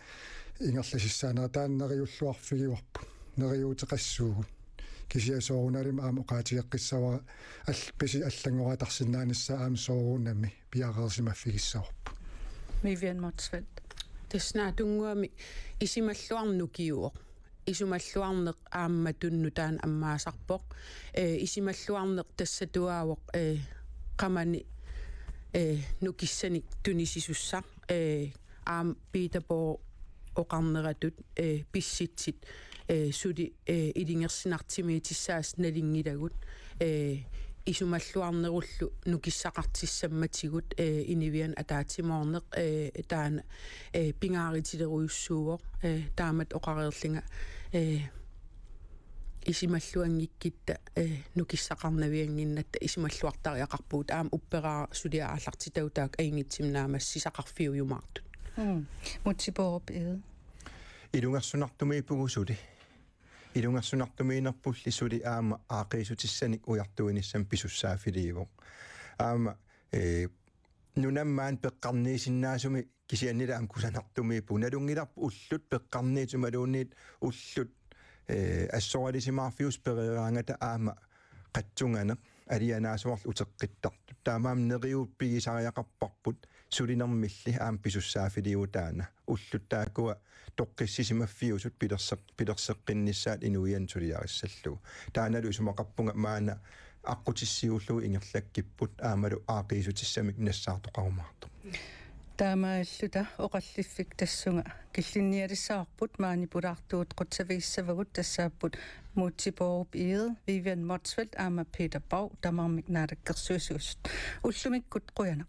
ingerlasissaanera taanna neriulluarfigivarput. Neriuuteqassuugut. Kisianni soorunalimi aamma oqaatigeqqissavara all-, pisi allanngoraatarsinnaanissaa aamma soorunami piareersimaffigissavarput. Vivian Motzfeldt. Tassa naatsunnguamik isumalluarneq ukiuvoq. Isumalluarneq aamma tunnu taanna ammaasarpoq. Ee, isumalluarneq tassatuaavoq, ee, qamani, ee, nukissanik tunisisussaq. Ee, aamma Peter Borg oqarneratut, ee, pissutsit, ee, suli, ee, ilungersunartumiitissaasoq nalunngilagut, ee, isumalluarnerullu nukissaqartissammatigut, eh, Inuiaat ataatsimoorneq, eh, taanna, eh, pingaarutilerujussuuvoq, eh, taamatut oqareerlunga, eh, isumalluanngikkutta, eh, nukissaqarnaviannginnatta isumalluartariaqarpugut, aamma upperaara suliaq aallartitagut taakku ajunngitsumik naammassisaqarfiujumaartut. Mm. Múte Bourup Egede. Ilungersunartumiippugut suli. Ilungersunartumiinnerpulli suli aamma aaqqiissutissanik ujartuinissamut pisussaaffiliivoq. Aamma, eh, nunammaat peqqarniisinnaasumik kisiannili aamma kusanartumiippugut. Nalunngilarput ullut peqqarniit imaluunniit ullut, eh, assoralisimaarfiusut pereeraangata aamma qatsunganeq alianaasoorlu uteqqittartut. Taamaammat neriuppigisariaqarparput sulinermilli aamma pisussaaffiliivoq taanna. Ullut taakkua toqqissisimaffiusut pilerseq-, pilerseqqinnissaat inuiannut suliarissallugu. Taannalu isumaqarpunga maanna aqqutissiuullugu ingerlakkipput aammalu aaqqiissutissamik nassaartoqarumaartoq. Taamaalluta oqalliffik tassunga killinnialissavarput, maani pulaartugut qutsavigissavarput, tassaapput Múte Bourup Egede, Vivian Motzfeldt aamma Peter Borg, tamarmik naalakkersuisuusut. Ullumikkut qujanaq.